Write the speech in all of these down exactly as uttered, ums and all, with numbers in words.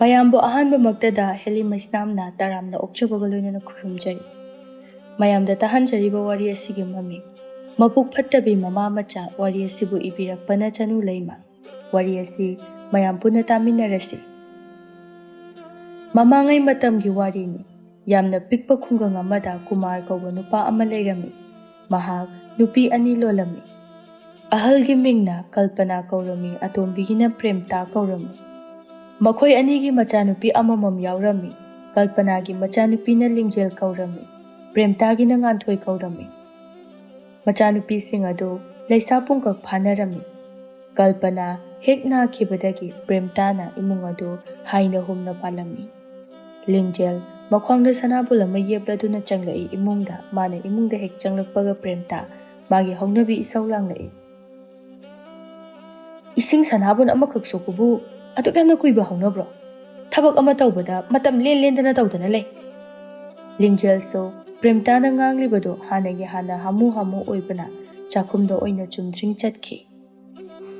ꯃꯌꯥꯝꯕꯨ ꯑꯍꯥꯟꯕꯃꯛꯇꯗ ꯍꯦꯂꯤ ꯃꯩꯁꯅꯥꯝꯅ ꯇꯔꯥꯝꯅ ꯑꯣꯛꯆꯕꯒ ꯂꯣꯏꯅꯅ ꯈꯨꯔꯨꯝꯖꯔꯤ꯫ ꯃꯌꯥꯝꯗ ꯇꯥꯍꯟꯖꯔꯤꯕ ꯋꯥꯔꯤ ꯑꯁꯤꯒꯤ ꯃꯃꯤꯡ ꯃꯕꯨꯛ ꯐꯠꯇꯕꯤ ꯃꯃꯥ ꯃꯆꯥ꯫ ꯋꯥꯔꯤ ꯑꯁꯤꯕꯨ ꯏꯕꯤꯔꯛꯄꯅ ꯆꯅꯨ ꯂꯩꯃ꯫ ꯋꯥꯔꯤ ꯑꯁꯤ ꯃꯌꯥꯝ ꯄꯨꯟꯅ ꯇꯥꯃꯤꯟꯅꯔꯁꯤ꯫ ꯃꯃꯥꯡꯉꯩ ꯃꯇꯝꯒꯤ ꯋꯥꯔꯤꯅꯤ꯫ ꯌꯥꯝꯅ ꯄꯤꯛꯄ ꯈꯨꯡꯒꯪ ꯑꯃꯗ ꯀꯨꯃꯥꯔ ꯀꯧꯕ ꯅꯨꯄꯥ ꯑꯃ ꯂꯩꯔꯝꯃꯤ꯫ ꯃꯍꯥꯛ ꯅꯨꯄꯤ ꯑꯅꯤ ꯂꯣꯜꯂꯝꯃꯤ꯫ ꯑꯍꯜꯒꯤ ꯃꯤꯡꯅ ꯀꯜꯄꯅꯥ ꯀꯧꯔꯝꯃꯤ, ꯑꯇꯣꯝꯕꯤꯒꯤꯅ ꯄ꯭ꯔꯦꯝꯇꯥ ꯀꯧꯔꯝꯃꯤ꯫ ꯃꯈꯣꯏ ꯑꯅꯤꯒꯤ ꯃꯆꯥꯅꯨꯄꯤ ꯑꯃꯃꯝ ꯌꯥꯎꯔꯝꯃꯤ꯫ ꯀꯜꯄꯅꯥꯒꯤ ꯃꯆꯥꯅꯨꯄꯤꯅ ꯂꯤꯡꯖꯦꯜ ꯀꯧꯔꯝꯃꯤ, ꯄ꯭ꯔꯦꯝꯇꯥꯒꯤꯅ ꯉꯥꯟꯊꯣꯏ ꯀꯧꯔꯝꯃꯤ꯫ ꯃꯆꯥꯅꯨꯄꯤꯁꯤꯡ ꯑꯗꯨ ꯂꯩꯁꯥ ꯄꯨꯡꯀꯛ ꯐꯥꯅꯔꯝꯃꯤ꯫ ꯀꯜꯄꯅꯥ ꯍꯦꯛ ꯅꯥꯈꯤꯕꯗꯒꯤ ꯄ꯭ꯔꯦꯝꯇꯥꯅ ꯏꯃꯨꯡ ꯑꯗꯨ ꯍꯥꯏꯅ ꯍꯨꯝꯅ ꯄꯥꯜꯂꯝꯃꯤ꯫ ꯂꯤꯡꯖꯦꯜ ꯃꯈ꯭ꯋꯥꯡꯗ ꯁꯅꯥꯕꯨꯜ ꯑꯃ ꯌꯦꯞꯂꯗꯨꯅ ꯆꯪꯂꯛꯏ ꯏꯃꯨꯡꯗ꯫ ꯃꯥꯅ ꯏꯃꯨꯡꯗ ꯍꯦꯛ ꯆꯪꯂꯛꯄꯒ ꯄ꯭ꯔꯦꯝꯇꯥ ꯃꯥꯒꯤ ꯍꯧꯅꯕꯤ ꯏꯁꯧ ꯂꯥꯡꯂꯛꯏ꯫ "ꯏꯁꯤꯡ ꯁꯅꯥꯕꯨꯟ ꯑꯃꯈꯛ ꯁꯣꯛꯄꯕꯨ ꯑꯗꯨꯛ ꯌꯥꯝꯅ ꯀꯨꯏꯕ ꯍꯧꯅꯕ꯭ꯔꯣ? ꯊꯕꯛ ꯑꯃ ꯇꯧꯕꯗ ꯃꯇꯝ ꯂꯦꯟ ꯂꯦꯟꯗꯅ ꯇꯧꯗꯅ ꯂꯩ꯫" ꯂꯤꯡꯖꯦꯜꯁꯨ ꯄ꯭ꯔꯦꯝꯇꯥꯅ ꯉꯥꯡꯂꯤꯕꯗꯨ ꯍꯥꯟꯅꯒꯤ ꯍꯥꯟꯅ ꯍꯥꯃꯨ ꯍꯥꯃꯨ ꯑꯣꯏꯕꯅ ꯆꯥꯛꯈꯨꯝꯗ ꯑꯣꯏꯅ ꯆꯨꯝꯗ꯭ꯔꯤꯡ ꯆꯠꯈꯤ꯫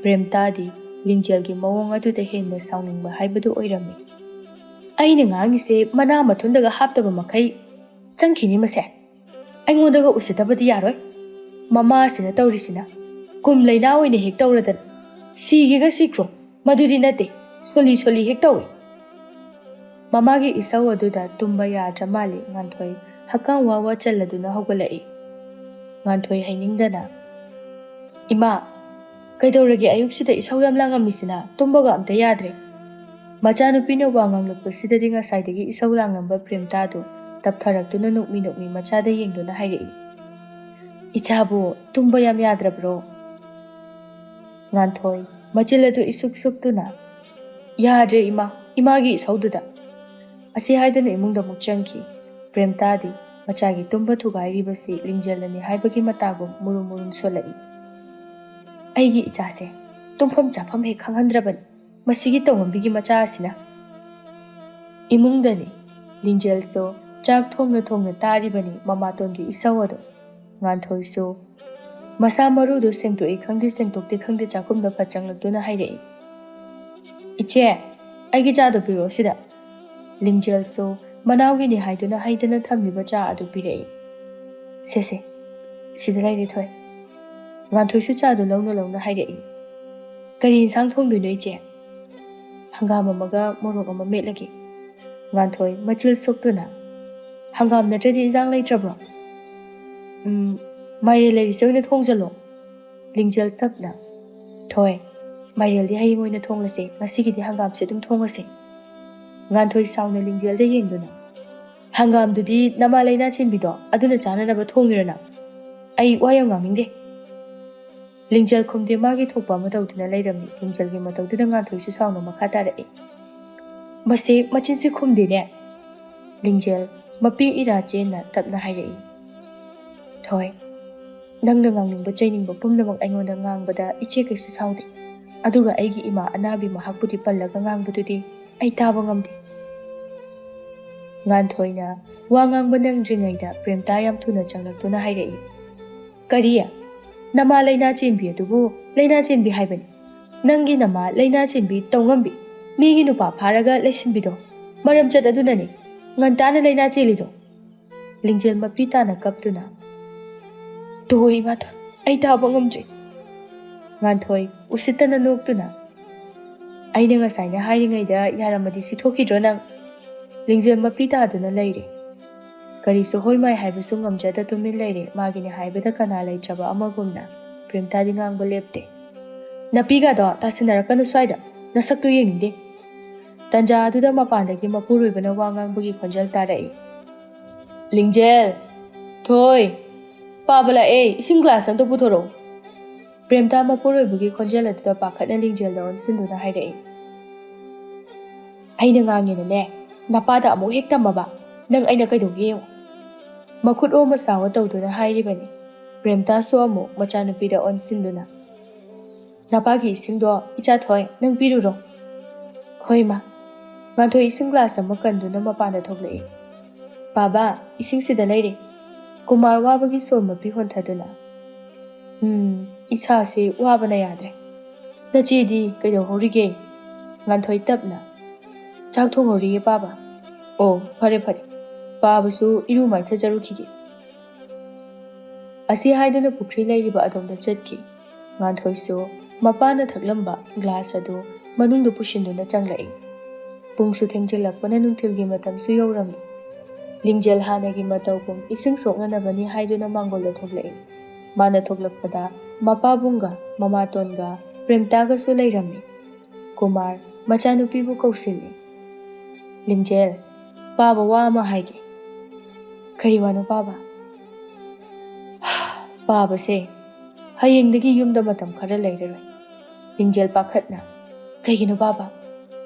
ꯄ꯭ꯔꯦꯝꯇꯥꯗꯤ ꯂꯤꯡꯖꯦꯜꯒꯤ ꯃꯑꯣꯡ ꯑꯗꯨꯗ ꯍꯦꯟꯅ ꯁꯥꯎꯅꯤꯡꯕ ꯍꯥꯏꯕꯗꯨ ꯑꯣꯏꯔꯝꯃꯤ꯫ "ꯑꯩꯅ ꯉꯥꯡꯉꯤꯁꯦ ꯃꯅꯥ ꯃꯊꯨꯟꯗꯒ ꯍꯥꯞꯇꯕ ꯃꯈꯩ ꯆꯪꯈꯤꯅꯤ ꯃꯁꯦ꯫ ꯑꯩꯉꯣꯟꯗꯒ ꯎꯁꯤꯠꯇꯕꯗꯤ ꯌꯥꯔꯣꯏ꯫ ꯃꯃꯥꯁꯤꯅ ꯇꯧꯔꯤꯁꯤꯅ ꯀꯨꯝ ꯂꯩꯅꯥ ꯑꯣꯏꯅ ꯍꯦꯛ ꯇꯧꯔꯗꯅ ꯁꯤꯒꯦꯒ ꯁꯤꯈ꯭ꯔꯣ, ꯃꯗꯨꯗꯤ ꯅꯠꯇꯦ, ꯁꯣꯜꯂꯤ ꯁꯣꯜꯂꯤ ꯍꯦꯛ ꯇꯧꯏ꯫" ꯃꯃꯥꯒꯤ ꯏꯁꯧ ꯑꯗꯨꯗ ꯇꯨꯝꯕ ꯌꯥꯗ꯭ꯔ ꯃꯥꯜꯂꯤ ꯉꯥꯟꯊꯣꯏ꯫ ꯍꯛꯀꯥꯝ ꯋꯥ ꯋꯥ ꯆꯜꯂꯗꯨꯅ ꯍꯧꯒꯠꯂꯛꯏ꯫ ꯉꯥꯟꯊꯣꯏ ꯍꯩꯅꯤꯡꯗꯅ, "ꯏꯃꯥ, ꯀꯩꯗꯧꯔꯒꯦ ꯑꯌꯨꯛꯁꯤꯗ ꯏꯁꯧ ꯌꯥꯝ ꯂꯥꯡꯉꯝꯃꯤꯁꯤꯅ? ꯇꯨꯝꯕꯒ ꯑꯝꯇ ꯌꯥꯗ꯭ꯔꯦ꯫" ꯃꯆꯥꯅꯨꯄꯤꯅ ꯋꯥ ꯉꯥꯡꯂꯛꯄꯁꯤꯗꯗꯤ ꯉꯁꯥꯏꯗꯒꯤ ꯏꯁꯧ ꯂꯥꯡꯂꯝꯕ ꯄ꯭ꯔꯦꯝꯇꯥꯗꯨ ꯇꯞꯊꯔꯛꯇꯨꯅ ꯅꯣꯛꯃꯤ ꯅꯣꯛꯃꯤ ꯃꯆꯥꯗ ꯌꯦꯡꯗꯨꯅ ꯍꯥꯏꯔꯛꯏ꯫ "ꯏꯆꯥꯕꯨ ꯇꯨꯝꯕ ꯌꯥꯝ ꯌꯥꯗ꯭ꯔꯕ꯭ꯔꯣ?" ꯉꯥꯟꯊꯣꯏ ꯃꯆꯤꯜ ꯑꯗꯨ ꯏꯁꯨꯛ ꯁꯨꯛꯇꯨꯅ, "ꯌꯥꯗ꯭ꯔꯦ ꯏꯃꯥ, ꯏꯃꯥꯒꯤ ꯏꯁꯧꯗꯨꯗ꯫" ꯑꯁꯤ ꯍꯥꯏꯗꯨꯅ ꯏꯃꯨꯡꯗ ꯑꯃꯨꯛ ꯆꯪꯈꯤ꯫ ꯄ꯭ꯔꯦꯝꯇꯥꯗꯤ ꯃꯆꯥꯒꯤ ꯇꯨꯝꯕ ꯊꯨꯒꯥꯏꯔꯤꯕꯁꯤ ꯂꯤꯡꯖꯦꯜꯅꯅꯤ ꯍꯥꯏꯕꯒꯤ ꯃꯇꯥꯒꯨꯝ ꯃꯨꯔꯨꯝ ꯃꯨꯔꯨꯝ ꯁꯣꯜꯂꯛꯏ꯫ "ꯑꯩꯒꯤ ꯏꯆꯥꯁꯦ ꯇꯨꯝꯐꯝ ꯆꯥꯐꯝ ꯍꯦꯛ ꯈꯪꯍꯟꯗ꯭ꯔꯕꯅꯤ ꯃꯁꯤꯒꯤ ꯇꯧꯉꯝꯕꯤꯒꯤ ꯃꯆꯥ ꯑꯁꯤꯅ꯫" ꯏꯃꯨꯡꯗꯅꯤ꯫ ꯂꯤꯡꯖꯦꯜꯁꯨ ꯆꯥꯛ ꯊꯣꯡꯅ ꯊꯣꯡꯅ ꯇꯥꯔꯤꯕꯅꯤ ꯃꯃꯥꯇꯣꯟꯒꯤ ꯏꯁꯧ ꯑꯗꯨ꯫ ꯉꯥꯟꯊꯣꯏꯁꯨ ꯃꯁꯥ ꯃꯔꯨꯗꯨ ꯁꯦꯡꯗꯣꯛꯏ ꯈꯪꯗꯦ ꯁꯦꯡꯗꯣꯛꯇꯦ ꯈꯪꯗꯦ ꯆꯥꯛꯈꯨꯝꯗ ꯐꯠ ꯆꯪꯂꯛꯇꯨꯅ ꯍꯥꯏꯔꯛꯏ, "ꯏꯆꯦ, "ꯑꯩꯒꯤ ꯆꯥꯗꯣ ꯄꯤꯔꯛꯑꯣ ꯁꯤꯗ꯫" ꯂꯤꯡꯖꯦꯜꯁꯨ ꯃꯅꯥꯎꯒꯤꯅꯤ ꯍꯥꯏꯗꯨꯅ ꯍꯩꯗꯅ ꯊꯝꯂꯤꯕ ꯆꯥ ꯑꯗꯨ ꯄꯤꯔꯛꯏ꯫ "ꯁꯦ ꯁꯦ, ꯁꯤꯗ ꯂꯩꯔꯦ ꯊꯣꯏ꯫" ꯉꯥꯟꯊꯣꯏꯁꯨ ꯆꯥꯗꯨ ꯂꯧꯅ ꯂꯧꯅ ꯍꯥꯏꯔꯛꯏ꯫ "ꯀꯔꯤ ꯏꯟꯁꯥꯡ ꯊꯣꯡꯗꯣꯏꯅꯣ ꯏꯆꯦ?" "ꯍꯪꯒꯥꯝ ꯑꯃꯒ ꯃꯣꯔꯣꯛ ꯑꯃ ꯃꯦꯠꯂꯒꯦ꯫" ꯉꯥꯟꯊꯣꯏ ꯃꯆꯤꯜ ꯁꯣꯛꯇꯨꯅ, "ꯍꯪꯒꯥꯝ ꯅꯠꯇ꯭ꯔꯗꯤ ꯏꯟꯁꯥꯡ ꯂꯩꯇ꯭ꯔꯕ꯭ꯔꯣ?" "ꯎꯝ, ꯃꯥꯏꯔꯦꯟ ꯂꯩꯔꯤꯁꯦ ꯑꯣꯏꯅ ꯊꯣꯡꯖꯜꯂꯣ꯫" ꯂꯤꯡꯖꯦꯜ ꯇꯞꯅ, "ꯊꯣꯏ, ꯃꯥꯏꯔꯦꯜꯗꯤ ꯍꯌꯦꯡ ꯑꯣꯏꯅ ꯊꯣꯡꯂꯁꯦ, ꯉꯁꯤꯒꯤꯗꯤ ꯍꯪꯒꯥꯝꯁꯦ ꯑꯗꯨꯝ ꯊꯣꯡꯉꯁꯦ꯫" ꯉꯥꯟꯊꯣꯏ ꯁꯥꯎꯅ ꯂꯤꯡꯖꯦꯜꯗ ꯌꯦꯡꯗꯨꯅ, "ꯍꯪꯒꯥꯝꯗꯨꯗꯤ ꯅꯃꯥ ꯂꯩꯅꯥ ꯆꯦꯟꯕꯤꯗꯣ ꯑꯗꯨꯅ ꯆꯥꯅꯅꯕ ꯊꯣꯡꯉꯤꯔꯣ ꯅꯪ? ꯑꯩ ꯋꯥ ꯌꯥꯝ ꯉꯥꯡꯅꯤꯡꯗꯦ꯫" ꯂꯤꯡꯖꯦꯜ ꯈꯨꯝꯗꯦ, ꯃꯥꯒꯤ ꯊꯣꯛꯄ ꯑꯃ ꯇꯧꯗꯨꯅ ꯂꯩꯔꯝꯃꯤ꯫ ꯂꯤꯡꯖꯦꯜꯒꯤ ꯃꯇꯧꯗꯨꯗ ꯉꯥꯟꯊꯣꯏꯁꯨ ꯁꯥꯎꯅ ꯃꯈꯥ ꯇꯥꯔꯛꯏ꯫ "ꯃꯁꯤ ꯃꯆꯤꯟꯁꯤ ꯈꯨꯝꯗꯦꯅꯦ꯫" ꯂꯤꯡꯖꯦꯜ ꯃꯄꯤ ꯏꯔꯥ ꯆꯦꯟꯅ ꯇꯞꯅ ꯍꯥꯏꯔꯛꯏ꯫ "ꯊꯣꯏ, ꯅꯪꯅ ꯉꯥꯡꯅꯤꯡꯕ ꯆꯩꯅꯤꯡꯕ ꯄꯨꯝꯅꯃꯛ ꯑꯩꯉꯣꯟꯗ ꯉꯥꯡꯕꯗ ꯏꯆꯦ ꯀꯩꯁꯨ ꯁꯥꯎꯗꯦ꯫ ꯑꯗꯨꯒ ꯑꯩꯒꯤ ꯏꯃꯥ ꯑꯅꯥꯕꯤ ꯃꯍꯥꯛꯄꯨꯗꯤ ꯄꯜꯂꯒ ꯉꯥꯡꯕꯗꯨꯗꯤ ꯑꯩ ꯇꯥꯕ ꯉꯝꯗꯦ꯫" ꯉꯥꯟꯊꯣꯏꯅ ꯋꯥ ꯉꯥꯡꯕ ꯅꯪꯗ꯭ꯔꯤꯉꯩꯗ ꯄ꯭ꯔꯦꯝꯇꯥ ꯌꯥꯝ ꯊꯨꯅ ꯆꯪꯂꯛꯇꯨꯅ ꯍꯥꯏꯔꯛꯏ꯫ "ꯀꯔꯤ? ꯅꯃꯥ ꯂꯩꯅꯥ ꯆꯦꯟꯕꯤ ꯑꯗꯨꯕꯨ ꯂꯩꯅꯥ ꯆꯦꯟꯕꯤ ꯍꯥꯏꯕꯅꯤ꯫ ꯅꯪꯒꯤ ꯅꯃꯥ ꯂꯩꯅꯥ ꯆꯦꯟꯕꯤ ꯇꯧꯉꯝꯕꯤ, ꯃꯤꯒꯤ ꯅꯨꯄꯥ ꯐꯥꯔꯒ ꯂꯩꯁꯤꯟꯕꯤꯗꯣ, ꯃꯔꯝꯆꯠ ꯑꯗꯨꯅꯅꯤ ꯉꯟꯇꯥꯅ ꯂꯩꯅꯥ ꯆꯦꯜꯂꯤꯗꯣ꯫" ꯂꯤꯡꯖꯦꯜ ꯃꯄꯤ ꯇꯥꯅ ꯀꯞꯇꯨꯅ, "ꯇꯣ ꯏꯃꯥ, ꯇꯣ, ꯑꯩ ꯇꯥꯕ ꯉꯝꯗ꯭ꯔꯦ꯫" ꯉꯥꯟꯊꯣꯏ ꯎꯁꯤꯠꯇꯅ ꯅꯣꯛꯇꯨꯅ, "ꯑꯩꯅ ꯉꯁꯥꯏꯅ ꯍꯥꯏꯔꯤꯉꯩꯗ ꯌꯥꯔꯝꯃꯗꯤ ꯁꯤ ꯊꯣꯛꯈꯤꯗ꯭ꯔꯣ ꯅꯪ?" ꯂꯤꯡꯖꯦꯜ ꯃꯄꯤ ꯇꯥꯗꯨꯅ ꯂꯩꯔꯦ꯫ ꯀꯔꯤꯁꯨ ꯍꯣꯏ ꯃꯥꯏ ꯍꯥꯏꯕꯁꯨ ꯉꯝꯖꯗ ꯇꯨꯃꯤꯟ ꯂꯩꯔꯦ꯫ ꯃꯥꯒꯤꯅꯤ ꯍꯥꯏꯕꯗ ꯀꯅꯥ ꯂꯩꯇ꯭ꯔꯕ ꯑꯃꯒꯨꯝꯅ ꯄ꯭ꯔꯦꯝꯇꯥꯗꯤ ꯉꯥꯡꯕ ꯂꯦꯞꯇꯦ꯫ "ꯅꯄꯤꯒꯗꯣ ꯇꯥꯁꯤꯟꯅꯔꯛꯀꯅꯨ ꯁ꯭ꯋꯥꯏꯗ, ꯅꯁꯛꯇꯨ ꯌꯦꯡꯅꯤꯡꯗꯦ꯫" ꯇꯟꯖꯥ ꯑꯗꯨꯗ ꯃꯄꯥꯟꯗꯒꯤ ꯃꯄꯨꯔꯣꯏꯕꯅ ꯋꯥ ꯉꯥꯡꯕꯒꯤ ꯈꯣꯟꯖꯦꯜ ꯇꯥꯔꯛꯏ꯫ "ꯂꯤꯡꯖꯦꯜ, ꯊꯣꯏ, ꯄꯥꯕ ꯂꯥꯛꯑꯦ, ꯏꯁꯤꯡ ꯒ꯭ꯂꯥꯁ ꯑꯝꯇ ꯄꯨꯊꯣꯔꯛꯑꯣ꯫" ꯄ꯭ꯔꯦꯝꯇꯥ ꯃꯄꯨꯔꯣꯏꯕꯒꯤ ꯈꯣꯟꯖꯦꯜ ꯑꯗꯨꯗ ꯄꯥꯈꯠꯅ ꯂꯤꯡꯖꯦꯜꯗ ꯑꯣꯟꯁꯤꯟꯗꯨꯅ ꯍꯥꯏꯔꯛꯏ꯫ "ꯑꯩꯅ ꯉꯥꯡꯉꯦꯅꯅꯦ, ꯅꯄꯥꯗ ꯑꯃꯨꯛ ꯍꯦꯛ ꯇꯝꯃꯕ, ꯅꯪ ꯑꯩꯅ ꯀꯩꯗꯧꯒꯦ ꯌꯦꯡꯉꯨ꯫" ꯃꯈꯨꯠ ꯑꯣ ꯃꯁꯥ ꯑꯣ ꯇꯧꯗꯨꯅ ꯍꯥꯏꯔꯤꯕꯅꯤ꯫ ꯄ꯭ꯔꯦꯝꯇꯥꯁꯨ ꯑꯃꯨꯛ ꯃꯆꯥꯅꯨꯄꯤꯗ ꯑꯣꯟꯁꯤꯟꯗꯨꯅ, "ꯅꯄꯥꯒꯤ ꯏꯁꯤꯡꯗꯣ ꯏꯆꯥ ꯊꯣꯏ, ꯅꯪ ꯄꯤꯔꯨꯔꯣ꯫" "ꯍꯣꯏ, ꯃꯥ꯫" ꯉꯥꯟꯊꯣꯏ ꯏꯁꯤꯡ ꯒ꯭ꯂꯥꯁ ꯑꯃ ꯀꯟꯗꯨꯅ ꯃꯄꯥꯟꯗ ꯊꯣꯛꯂꯛꯏ꯫ "ꯕꯥꯕꯥ, ꯏꯁꯤꯡ ꯁꯤꯗ ꯂꯩꯔꯦ꯫" ꯀꯨꯃꯥꯔ ꯋꯥꯕꯒꯤ ꯁꯣꯔ ꯃꯄꯤ ꯍꯣꯟꯊꯗꯨꯅ, "ꯎꯝ, ꯏꯁꯥꯁꯤ ꯋꯥꯕꯅ ꯌꯥꯗ꯭ꯔꯦ꯫ ꯅꯆꯦꯗꯤ ꯀꯩꯗꯧꯍꯧꯔꯤꯒꯦ?" ꯉꯥꯟꯊꯣꯏ ꯇꯞꯅ, "ꯆꯥꯛ ꯊꯣꯡꯍꯧꯔꯤꯌꯦ ꯄꯥꯕ"꯫ "ꯑꯣ, ꯐꯔꯦ ꯐꯔꯦ, ꯄꯥꯕꯁꯨ ꯏꯔꯨ ꯃꯥꯏꯊꯖꯔꯨꯈꯤꯒꯦ"꯫ ꯑꯁꯤ ꯍꯥꯏꯗꯨꯅ ꯄꯨꯈ꯭ꯔꯤ ꯂꯩꯔꯤꯕ ꯑꯗꯣꯝꯗ ꯆꯠꯈꯤ꯫ ꯉꯥꯟꯊꯣꯏꯁꯨ ꯃꯄꯥꯅ ꯊꯛꯂꯝꯕ ꯒ꯭ꯂꯥꯁ ꯑꯗꯨ ꯃꯅꯨꯡꯗ ꯄꯨꯁꯤꯟꯗꯨꯅ ꯆꯪꯂꯛꯏ꯫ ꯄꯨꯡꯁꯨ ꯊꯦꯡꯖꯤꯜꯂꯛꯄꯅ ꯅꯨꯡꯊꯤꯜꯒꯤ ꯃꯇꯝꯁꯨ ꯌꯧꯔꯝꯃꯤ꯫ ꯂꯤꯡꯖꯦꯜ ꯍꯥꯟꯅꯒꯤ ꯃꯇꯧꯒꯨꯝ ꯏꯁꯤꯡ ꯁꯣꯛꯅꯅꯕꯅꯤ ꯍꯥꯏꯗꯨꯅ ꯃꯥꯡꯒꯣꯜꯗ ꯊꯣꯛꯂꯛꯏ꯫ ꯃꯥꯅ ꯊꯣꯛꯂꯛꯄꯗ ꯃꯄꯥꯕꯨꯡꯒ ꯃꯃꯥꯇꯣꯟꯒ ꯄ꯭ꯔꯦꯝꯇꯥꯒꯁꯨ ꯂꯩꯔꯝꯃꯤ꯫ ꯀꯨꯃꯥꯔ ꯃꯆꯥꯅꯨꯄꯤꯕꯨ ꯀꯧꯁꯤꯜꯂꯤ꯫ "ꯂꯤꯡꯖꯦꯜ, ꯄꯥꯕ ꯋꯥ ꯑꯃ ꯍꯥꯏꯒꯦ"꯫ "ꯀꯔꯤ ꯋꯥꯅꯣ ꯄꯥꯕ?" "ꯄꯥꯕꯁꯦ ꯍꯌꯦꯡꯗꯒꯤ ꯌꯨꯝꯗ ꯃꯇꯝ ꯈꯔ ꯂꯩꯔꯔꯣꯏ"꯫ ꯂꯤꯡꯖꯦꯜ ꯄꯥꯈꯠꯅ, "ꯀꯩꯒꯤꯅꯣ ꯄꯥꯕ?"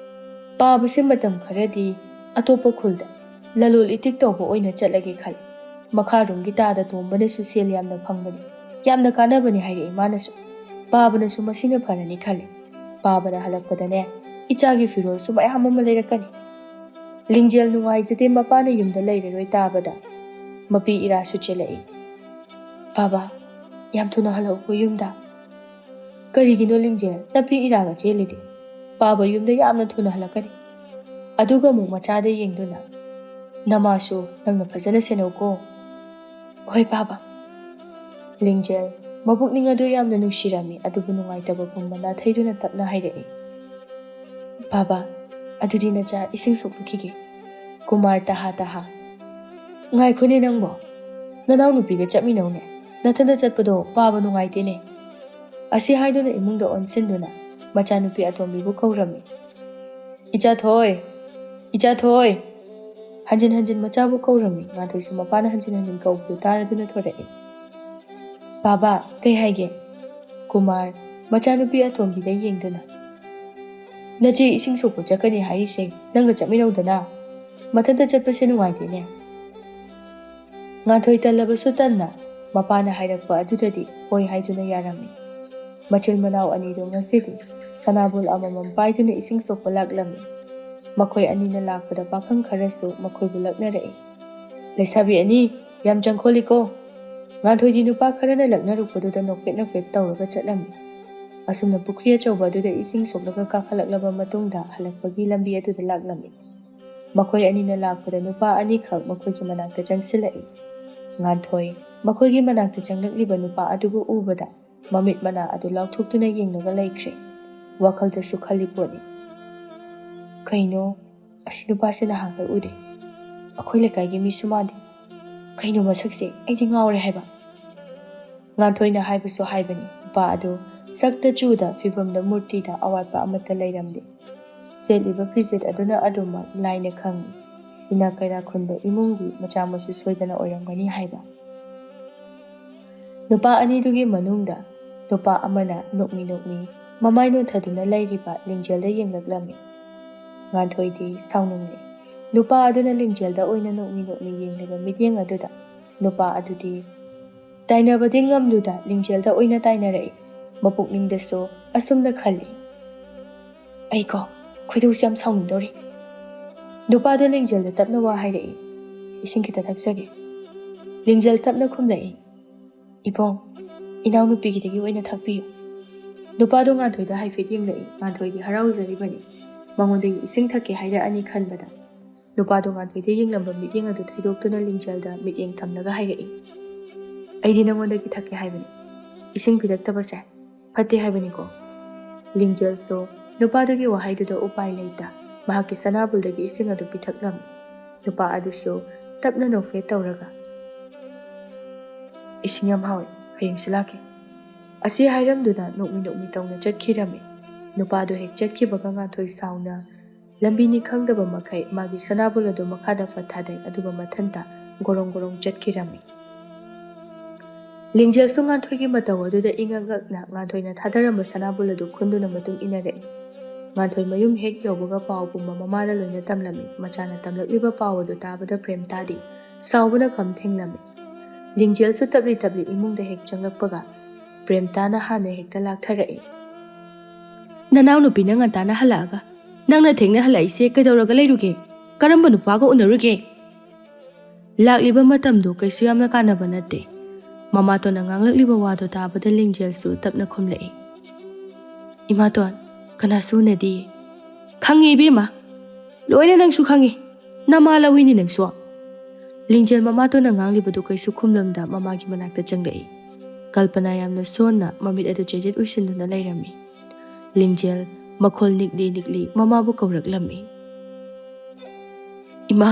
"ꯄꯥꯕꯁꯦ ꯃꯇꯝ ꯈꯔꯗꯤ ꯑꯇꯣꯞꯄ ꯈꯨꯜꯗ ꯂꯂꯣꯜ ꯏꯇꯤꯛ ꯇꯧꯕ ꯑꯣꯏꯅ ꯆꯠꯂꯒꯦ ꯈꯜꯂꯤ꯫ ꯃꯈꯥꯔꯣꯝꯒꯤ ꯇꯥꯗ ꯇꯣꯝꯕꯅꯁꯨ ꯁꯦꯜ ꯌꯥꯝꯅ ꯐꯪꯕꯅꯤ, ꯌꯥꯝꯅ ꯀꯥꯟꯅꯕꯅꯤ ꯍꯥꯏꯔꯛꯏ ꯃꯥꯅꯁꯨ꯫ ꯄꯥꯕꯅꯁꯨ ꯃꯁꯤꯅ ꯐꯔꯅꯤ ꯈꯜꯂꯤ꯫ ꯄꯥꯕꯅ ꯍꯜꯂꯛꯄꯗꯅꯦ, ꯏꯆꯥꯒꯤ ꯐꯤꯔꯣꯜꯁꯨ ꯃꯌꯥꯝ ꯑꯃ ꯂꯩꯔꯛꯀꯅꯤ"꯫ ꯂꯤꯡꯖꯦꯜ ꯅꯨꯡꯉꯥꯏꯖꯗꯦ ꯃꯄꯥꯅ ꯌꯨꯝꯗ ꯂꯩꯔꯔꯣꯏ ꯇꯥꯕꯗ꯫ ꯃꯄꯤ ꯏꯔꯥꯁꯨ ꯆꯦꯜꯂꯛꯏ꯫ "ꯄꯥꯕ, ꯌꯥꯝ ꯊꯨꯅ ꯍꯜꯂꯛꯎꯀꯣ ꯌꯨꯝꯗ"꯫ "ꯀꯔꯤꯒꯤꯅꯣ ꯂꯤꯡꯖꯦꯜ, ꯅꯄꯤ ꯏꯔꯥꯒ ꯆꯦꯜꯂꯤꯗꯤ? ꯄꯥꯕ ꯌꯨꯝꯗ ꯌꯥꯝꯅ ꯊꯨꯅ ꯍꯜꯂꯛꯀꯅꯤ"꯫ ꯑꯗꯨꯒ ꯑꯃꯨꯛ ꯃꯆꯥꯗ ꯌꯦꯡꯗꯨꯅ, "ꯅꯃꯥꯁꯨ ꯅꯪꯅ ꯐꯖꯅ ꯁꯦꯟꯅꯧꯀꯣ"꯫ "ꯍꯣꯏ ꯄꯥꯕ"꯫ ꯂꯤꯡꯖꯦꯜ ꯃꯄꯨꯛꯅꯤꯡ ꯑꯗꯨ ꯌꯥꯝꯅ ꯅꯨꯡꯁꯤꯔꯝꯃꯤ, ꯑꯗꯨꯕꯨ ꯅꯨꯡꯉꯥꯏꯇꯕ ꯄꯨꯝꯕ ꯅꯥꯊꯩꯗꯨꯅ ꯇꯞꯅ ꯍꯥꯏꯔꯛꯏ꯫ "ꯄꯥꯕ, ꯑꯗꯨꯗꯤ ꯅꯆꯥ ꯏꯁꯤꯡ ꯁꯣꯛꯂꯨꯈꯤꯒꯦ"꯫ ꯀꯨꯃꯥꯔ ꯇꯍꯥ ꯇꯍꯥ, "ꯉꯥꯏꯈꯣꯅꯦ ꯅꯪꯕꯣ, ꯅꯅꯥꯎꯅꯨꯄꯤꯒ ꯆꯠꯃꯤꯟꯅꯧꯅꯦ, ꯅꯊꯟꯗ ꯆꯠꯄꯗꯣ ꯄꯥꯕ ꯅꯨꯡꯉꯥꯏꯇꯦꯅꯦ"꯫ ꯑꯁꯤ ꯍꯥꯏꯗꯨꯅ ꯏꯃꯨꯡꯗ ꯑꯣꯟꯁꯤꯟꯗꯨꯅ ꯃꯆꯥꯅꯨꯄꯤ ꯑꯇꯣꯝꯕꯤꯕꯨ ꯀꯧꯔꯝꯃꯤ꯫ "ꯏꯆꯥꯊꯣꯏ! ꯏꯆꯥꯊꯣꯏ!" ꯍꯟꯖꯤꯟ ꯍꯟꯖꯤꯟ ꯃꯆꯥꯕꯨ ꯀꯧꯔꯝꯃꯤ꯫ ꯉꯥꯟꯊꯣꯏꯁꯨ ꯃꯄꯥꯅ ꯍꯟꯖꯤꯟ ꯍꯟꯖꯤꯟ ꯀꯧꯕꯗꯨ ꯇꯥꯔꯗꯨꯅ ꯊꯣꯔꯛꯏ꯫ "ꯄꯥꯕ, ꯀꯩ ꯍꯥꯏꯒꯦ?" ꯀꯨꯃꯥꯔ ꯃꯆꯥꯅꯨꯄꯤ ꯑꯇꯣꯝꯕꯤꯗ ꯌꯦꯡꯗꯨꯅ, "ꯅꯆꯦ ꯏꯁꯤꯡ ꯁꯣꯛꯄ ꯆꯠꯀꯅꯤ ꯍꯥꯏꯔꯤꯁꯦ ꯅꯪꯒ ꯆꯠꯃꯤꯟꯅꯧꯗꯅ꯫ ꯃꯊꯟꯇ ꯆꯠꯄꯁꯦ ꯅꯨꯡꯉꯥꯏꯇꯦꯅꯦ"꯫ ꯉꯥꯟꯊꯣꯏ ꯇꯜꯂꯕꯁꯨ ꯇꯟꯅ ꯃꯄꯥꯅ ꯍꯥꯏꯔꯛꯄ ꯑꯗꯨꯗꯗꯤ ꯍꯣꯏ ꯍꯥꯏꯗꯨꯅ ꯌꯥꯔꯝꯃꯤ꯫ ꯃꯆꯤꯟ ꯃꯅꯥꯎ ꯑꯅꯤꯗꯨ ꯉꯁꯤꯗꯤ ꯁꯅꯥꯕꯨꯜ ꯑꯃꯃꯝ ꯄꯥꯏꯗꯨꯅ ꯏꯁꯤꯡ ꯁꯣꯛꯄ ꯂꯥꯛꯂꯝꯃꯤ꯫ ꯃꯈꯣꯏ ꯑꯅꯤꯅ ꯂꯥꯛꯄꯗ ꯄꯥꯈꯪ ꯈꯔꯁꯨ ꯃꯈꯣꯏꯕꯨ ꯂꯛꯅꯔꯛꯏ꯫ "ꯂꯩꯁꯥꯕꯤ ꯑꯅꯤ, ꯌꯥꯝ ꯆꯪꯈꯣꯜꯂꯤꯀꯣ"꯫ ꯉꯥꯟꯊꯣꯏꯗꯤ ꯅꯨꯄꯥ ꯈꯔꯅ ꯂꯛꯅꯔꯛꯄꯗꯨꯗ ꯅꯣꯛꯐꯦꯠ ꯅꯣꯛꯐꯦꯠ ꯇꯧꯔꯒ ꯆꯠꯂꯝꯃꯤ꯫ ꯑꯁꯨꯝꯅ ꯄꯨꯈ꯭ꯔꯤ ꯑꯆꯧꯕ ꯑꯗꯨꯗ ꯏꯁꯤꯡ ꯁꯣꯛꯂꯒ ꯀꯥꯈꯠꯂꯛꯂꯕ ꯃꯇꯨꯡꯗ ꯍꯜꯂꯛꯄꯒꯤ ꯂꯝꯕꯤ ꯑꯗꯨꯗ ꯂꯥꯛꯂꯝꯃꯤ꯫ ꯃꯈꯣꯏ ꯑꯅꯤꯅ ꯂꯥꯛꯄꯗ ꯅꯨꯄꯥ ꯑꯅꯤꯈꯛ ꯃꯈꯣꯏꯒꯤ ꯃꯅꯥꯛꯇ ꯆꯪꯁꯤꯜꯂꯛꯏ꯫ ꯉꯥꯟꯊꯣꯏ ꯃꯈꯣꯏꯒꯤ ꯃꯅꯥꯛꯇ ꯆꯪꯂꯛꯂꯤꯕ ꯅꯨꯄꯥ ꯑꯗꯨꯕꯨ ꯎꯕꯗ ꯃꯃꯤꯠ ꯃꯅꯥ ꯑꯗꯨ ꯂꯥꯎꯊꯣꯛꯇꯨꯅ ꯌꯦꯡꯂꯒ ꯂꯩꯈ꯭ꯔꯦ꯫ ꯋꯥꯈꯜꯗꯁꯨ ꯈꯜꯂꯤ ꯄꯣꯠꯅꯤ, "ꯀꯩꯅꯣ, ꯑꯁꯤ ꯅꯨꯄꯥꯁꯦ ꯅꯍꯥꯟꯈꯩ ꯎꯗꯦ꯫ ꯑꯩꯈꯣꯏ ꯂꯩꯀꯥꯏꯒꯤ ꯃꯤꯁꯨ ꯃꯥꯟꯗꯦ꯫ ꯀꯩꯅꯣ ꯃꯁꯛꯁꯦ? ꯑꯩꯗꯤ ꯉꯥꯎꯔꯦ ꯍꯥꯏꯕ꯫" ꯉꯥꯟꯊꯣꯏꯅ ꯍꯥꯏꯕꯁꯨ ꯍꯥꯏꯕꯅꯤ, ꯅꯨꯄꯥ ꯑꯗꯨ ꯁꯛꯇ ꯆꯨꯗ, ꯐꯤꯕꯝꯗ ꯃꯨꯔꯇꯤꯗ ꯑꯋꯥꯠꯄ ꯑꯃꯠꯇ ꯂꯩꯔꯝꯗꯦ꯫ ꯁꯦꯠꯂꯤꯕ ꯐꯤꯖꯦꯠ ꯑꯗꯨꯅ ꯑꯗꯨꯃꯛ ꯂꯥꯏꯅ ꯈꯪꯏ, ꯏꯅꯥꯛ ꯀꯩꯔꯥꯛ ꯈꯨꯟꯕ ꯏꯃꯨꯡꯒꯤ ꯃꯆꯥ ꯃꯁꯨ ꯁꯣꯏꯗꯅ ꯑꯣꯏꯔꯝꯒꯅꯤ ꯍꯥꯏꯕ꯫ ꯅꯨꯄꯥ ꯑꯅꯤꯗꯨꯒꯤ ꯃꯅꯨꯡꯗ ꯅꯨꯄꯥ ꯑꯃꯅ ꯅꯣꯛꯃꯤ ꯅꯣꯛꯃꯤ ꯃꯃꯥꯏ ꯅꯣꯟꯊꯗꯨꯅ ꯂꯩꯔꯤꯕ ꯂꯤꯡꯖꯦꯜꯗ ꯌꯦꯡꯂꯛꯂꯝꯃꯤ꯫ ꯉꯥꯟꯊꯣꯏꯗꯤ ꯁꯥꯎꯅꯤꯡꯂꯦ꯫ ꯅꯨꯄꯥ ꯑꯗꯨꯅ ꯂꯤꯡꯖꯦꯜꯗ ꯑꯣꯏꯅ ꯅꯣꯛꯃꯤ ꯅꯣꯛꯃꯤ ꯌꯦꯡꯂꯤꯕ ꯃꯤꯠꯌꯦꯡ ꯑꯗꯨꯗ ꯅꯨꯄꯥ ꯑꯗꯨꯗꯤ ꯇꯥꯏꯅꯕꯗꯤ ꯉꯝꯂꯨꯗ ꯂꯤꯡꯖꯦꯜꯗ ꯑꯣꯏꯅ ꯇꯥꯏꯅꯔꯛꯏ꯫ ꯃꯄꯨꯛꯅꯤꯡꯗꯁꯨ ꯑꯁꯨꯝꯅ ꯈꯜꯂꯤ, "ꯑꯩꯀꯣ, ꯈꯣꯏꯗꯧꯁꯦ ꯌꯥꯝ ꯁꯥꯎꯅꯤꯡꯗꯧꯔꯤ꯫" ꯅꯨꯄꯥꯗꯣ ꯂꯤꯡꯖꯦꯜꯗ ꯇꯞꯅ ꯋꯥ ꯍꯥꯏꯔꯛꯏ, "ꯏꯁꯤꯡ ꯈꯤꯇ ꯊꯛꯆꯒꯦ꯫" ꯂꯤꯡꯖꯦꯜ ꯇꯞꯅ ꯈꯨꯝꯂꯛꯏ, "ꯏꯕꯣꯡ, ꯏꯅꯥꯎꯅꯨꯄꯤꯒꯤꯗꯒꯤ ꯑꯣꯏꯅ ꯊꯛꯄꯤꯌꯨ꯫" ꯅꯨꯄꯥꯗꯣ ꯉꯥꯟꯊꯣꯏꯗ ꯍꯥꯏꯐꯦꯠ ꯌꯦꯡꯂꯛꯏ꯫ ꯉꯥꯟꯊꯣꯏꯗꯤ ꯍꯔꯥꯎꯖꯔꯤꯕꯅꯤ꯫ ꯃꯉꯣꯟꯗꯒꯤ ꯏꯁꯤꯡ ꯊꯛꯀꯦ ꯍꯥꯏꯔꯛꯑꯅꯤ ꯈꯟꯕꯗ, ꯅꯨꯄꯥꯗꯣ ꯉꯥꯟꯊꯣꯏꯗ ꯌꯦꯡꯂꯝꯕ ꯃꯤꯠꯌꯦꯡ ꯑꯗꯨ ꯊꯩꯗꯣꯛꯇꯨꯅ ꯂꯤꯡꯖꯦꯜꯗ ꯃꯤꯠꯌꯦꯡ ꯊꯝꯂꯒ ꯍꯥꯏꯔꯛꯏ, "ꯑꯩꯗꯤ ꯅꯉꯣꯟꯗꯒꯤ ꯊꯛꯀꯦ ꯍꯥꯏꯕꯅꯤ꯫ ꯏꯁꯤꯡ ꯄꯤꯔꯛꯇꯕꯁꯦ ꯐꯠꯇꯦ ꯍꯥꯏꯕꯅꯤꯀꯣ꯫" ꯂꯤꯡꯖꯦꯜꯁꯨ ꯅꯨꯄꯥꯗꯨꯒꯤ ꯋꯥꯍꯩꯗꯨꯗ ꯎꯄꯥꯏ ꯂꯩꯇ ꯃꯍꯥꯛꯀꯤ ꯁꯅꯥꯕꯨꯜꯗꯒꯤ ꯏꯁꯤꯡ ꯑꯗꯨ ꯄꯤꯊꯛꯂꯝꯃꯤ꯫ ꯅꯨꯄꯥ ꯑꯗꯨꯁꯨ ꯇꯞꯅ ꯅꯣꯛꯐꯦꯠ ꯇꯧꯔꯒ, "ꯏꯁꯤꯡ ꯌꯥꯝ ꯍꯥꯎꯏ, ꯍꯌꯦꯡꯁꯨ ꯂꯥꯛꯀꯦ꯫" ꯑꯁꯤ ꯍꯥꯏꯔꯝꯗꯨꯅ ꯅꯣꯛꯃꯤ ꯅꯣꯛꯃꯤ ꯇꯧꯅ ꯆꯠꯈꯤꯔꯝꯃꯤ꯫ ꯅꯨꯄꯥꯗꯨ ꯍꯦꯛ ꯆꯠꯈꯤꯕꯒ ꯉꯥꯟꯊꯣꯏ ꯁꯥꯎꯅ ꯂꯝꯕꯤꯅꯤ ꯈꯪꯗꯕ ꯃꯈꯩ ꯃꯥꯒꯤ ꯁꯅꯥꯕꯨꯜ ꯑꯗꯨ ꯃꯈꯥꯗ ꯐꯠ ꯊꯥꯗꯩ, ꯑꯗꯨꯒ ꯃꯊꯟꯇ ꯒꯣꯔꯣꯡ ꯒꯣꯔꯣꯡ ꯆꯠꯈꯤꯔꯝꯃꯤ꯫ ꯂꯤꯡꯖꯦꯜꯁꯨ ꯉꯥꯟꯊꯣꯏꯒꯤ ꯃꯇꯧ ꯑꯗꯨꯗ ꯏꯉꯛ ꯉꯛꯅ ꯉꯥꯟꯊꯣꯏꯅ ꯊꯥꯗꯔꯝꯕ ꯁꯅꯥꯕꯨꯜ ꯑꯗꯨ ꯈꯨꯟꯗꯨꯅ ꯃꯇꯨꯡ ꯏꯟꯅꯔꯛꯏ꯫ ꯉꯥꯟꯊꯣꯏ ꯃꯌꯨꯝ ꯍꯦꯛ ꯌꯧꯕꯒ ꯄꯥꯎ ꯄꯨꯝꯕ ꯃꯃꯥꯗ ꯂꯣꯏꯅ ꯇꯝꯂꯝꯃꯤ꯫ ꯃꯆꯥꯅ ꯇꯝꯂꯛꯂꯤꯕ ꯄꯥꯎ ꯑꯗꯨ ꯇꯥꯕꯗ ꯄ꯭ꯔꯦꯝꯇꯥꯗꯤ ꯁꯥꯎꯕꯅ ꯈꯝ ꯊꯦꯡꯂꯝꯃꯤ꯫ ꯂꯤꯡꯖꯦꯜꯁꯨ ꯇꯞꯂꯤ ꯇꯞꯂꯤ ꯏꯃꯨꯡꯗ ꯍꯦꯛ ꯆꯪꯂꯛꯄꯒ ꯄ꯭ꯔꯦꯝꯇꯥꯅ ꯍꯥꯟꯅ ꯍꯦꯛꯇ ꯂꯥꯛꯊꯔꯛꯏ꯫ "ꯅꯅꯥꯎꯅꯨꯄꯤꯅ ꯉꯟꯇꯥꯅ ꯍꯜꯂꯛꯑꯒ ꯅꯪꯅ ꯊꯦꯡꯅ ꯍꯜꯂꯛꯏꯁꯦ ꯀꯩꯗꯧꯔꯒ ꯂꯩꯔꯨꯒꯦ? ꯀꯔꯝꯕ ꯅꯨꯄꯥꯒ ꯎꯅꯔꯨꯒꯦ?" ꯂꯥꯛꯂꯤꯕ ꯃꯇꯝꯗꯨ ꯀꯩꯁꯨ ꯌꯥꯝꯅ ꯀꯥꯟꯅꯕ ꯅꯠꯇꯦ꯫ ꯃꯃꯥꯇꯣꯟꯅ ꯉꯥꯡꯂꯛꯂꯤꯕ ꯋꯥꯗꯨ ꯇꯥꯕꯗ ꯂꯤꯡꯖꯦꯜꯁꯨ ꯇꯞꯅ ꯈꯨꯝꯂꯛꯏ꯫ "ꯏꯃꯥꯇꯣꯟ, ꯀꯅꯥꯁꯨ ꯎꯅꯗꯤꯌꯦ꯫" "ꯈꯪꯉꯤ ꯏꯕꯦꯝꯃ, ꯂꯣꯏꯅ ꯅꯪꯁꯨ ꯈꯪꯉꯤ꯫ ꯅꯃꯥ ꯂꯧꯏꯅꯤ ꯅꯪꯁꯨ꯫" ꯂꯤꯡꯖꯦꯜ ꯃꯃꯥꯇꯣꯟꯅ ꯉꯥꯡꯂꯤꯕꯗꯨ ꯀꯩꯁꯨ ꯈꯨꯝꯂꯝꯗ ꯃꯃꯥꯒꯤ ꯃꯅꯥꯛꯇ ꯆꯪꯂꯛꯏ꯫ ꯀꯜꯄꯅꯥ ꯌꯥꯝꯅ ꯁꯣꯟꯅ ꯃꯃꯤꯠ ꯑꯗꯨ ꯆꯦꯖꯦꯠ ꯎꯏꯁꯤꯟꯗꯨꯅ ꯂꯩꯔꯝꯃꯤ꯫ ꯂꯤꯡꯖꯦꯜ ꯃꯈꯣꯜ ꯅꯤꯛꯂꯤ ꯅꯤꯛꯂꯤ ꯃꯃꯥꯕꯨ ꯀꯧꯔꯛꯂꯝꯃꯤ꯫ "ꯏꯃꯥ!"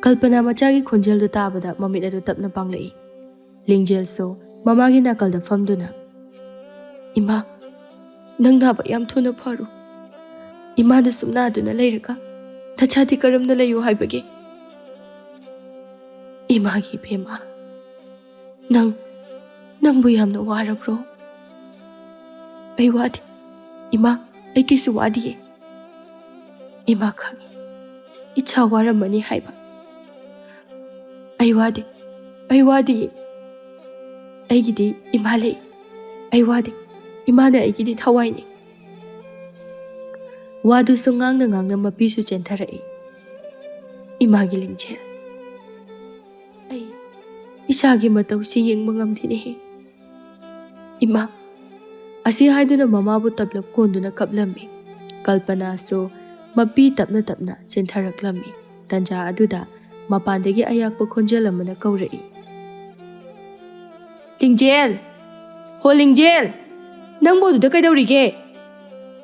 ꯀꯜꯄꯅꯥ ꯃꯆꯥꯒꯤ ꯈꯣꯟꯖꯦꯜꯗꯨ ꯇꯥꯕꯗ ꯃꯃꯤꯠ ꯑꯗꯨ ꯇꯞꯅ ꯄꯥꯡꯂꯛꯏ꯫ ꯂꯤꯡꯖꯦꯜꯁꯨ ꯃꯃꯥꯒꯤ ꯅꯥꯀꯜꯗ ꯐꯝꯗꯨꯅ, "ꯏꯃꯥ, ꯅꯪ ꯅꯥꯕ ꯌꯥꯝ ꯊꯨꯅ ꯐꯔꯣ꯫ ꯏꯃꯥꯅ ꯁꯨꯝ ꯅꯥꯗꯨꯅ ꯂꯩꯔꯒ ꯅꯆꯥꯗꯤ ꯀꯔꯝꯅ ꯂꯩꯌꯨ ꯍꯥꯏꯕꯒꯦ?" "ꯏꯃꯥꯒꯤ ꯏꯕꯦꯝꯃ, ꯅꯪ, ꯅꯪꯕꯨ ꯌꯥꯝꯅ ꯋꯥꯔꯕ꯭ꯔꯣ?" "ꯑꯩ ꯋꯥꯗꯦ ꯏꯃꯥ, ꯑꯩ ꯀꯩꯁꯨ ꯋꯥꯗꯤꯌꯦ꯫ ꯏꯃꯥ ꯈꯪꯉꯤ ꯏꯆꯥ ꯋꯥꯔꯝꯃꯅꯤ ꯍꯥꯏꯕ꯫ ꯑꯩ ꯋꯥꯗꯦ, ꯑꯩ ꯋꯥꯗꯤꯌꯦ꯫ ꯑꯩꯒꯤꯗꯤ ꯏꯃꯥ ꯂꯩ꯫ ꯑꯩ ꯋꯥꯗꯦ꯫ ꯏꯃꯥꯅ ꯑꯩꯒꯤꯗꯤ ꯊꯋꯥꯏꯅꯤ꯫" ꯋꯥꯗꯨꯁꯨ ꯉꯥꯡꯅ ꯉꯥꯡꯅ ꯃꯄꯤꯁꯨ ꯆꯦꯟꯊꯔꯛꯏ꯫ "ꯏꯃꯥꯒꯤ ꯂꯤꯡꯖꯦꯜ, ꯑꯩ ꯏꯆꯥꯒꯤ ꯃꯇꯧꯁꯤ ꯌꯦꯡꯕ ꯉꯝꯗꯦꯅꯦꯍꯦ꯫ ꯏꯃꯥ!" ꯑꯁꯤ ꯍꯥꯏꯗꯨꯅ ꯃꯃꯥꯕꯨ ꯇꯞꯂꯞ ꯀꯣꯟꯗꯨꯅ ꯀꯞꯂꯝꯃꯤ꯫ ꯀꯜꯄꯅꯥꯁꯨ ꯃꯄꯤ ꯇꯞꯅ ꯇꯞꯅ ꯆꯦꯟꯊꯔꯛꯂꯝꯃꯤ꯫ ꯇꯟꯖꯥ ꯑꯗꯨꯗ ꯃꯄꯥꯟꯗꯒꯤ ꯑꯌꯥꯛꯄ ꯈꯣꯟꯖꯦꯜ ꯑꯃꯅ ꯀꯧꯔꯛꯏ꯫ "ꯂꯤꯡꯖꯦꯜ! ꯍꯣ ꯂꯤꯡꯖꯦꯜ! ꯅꯪꯕꯨ ꯑꯗꯨꯗ ꯀꯩꯗꯧꯔꯤꯒꯦ?"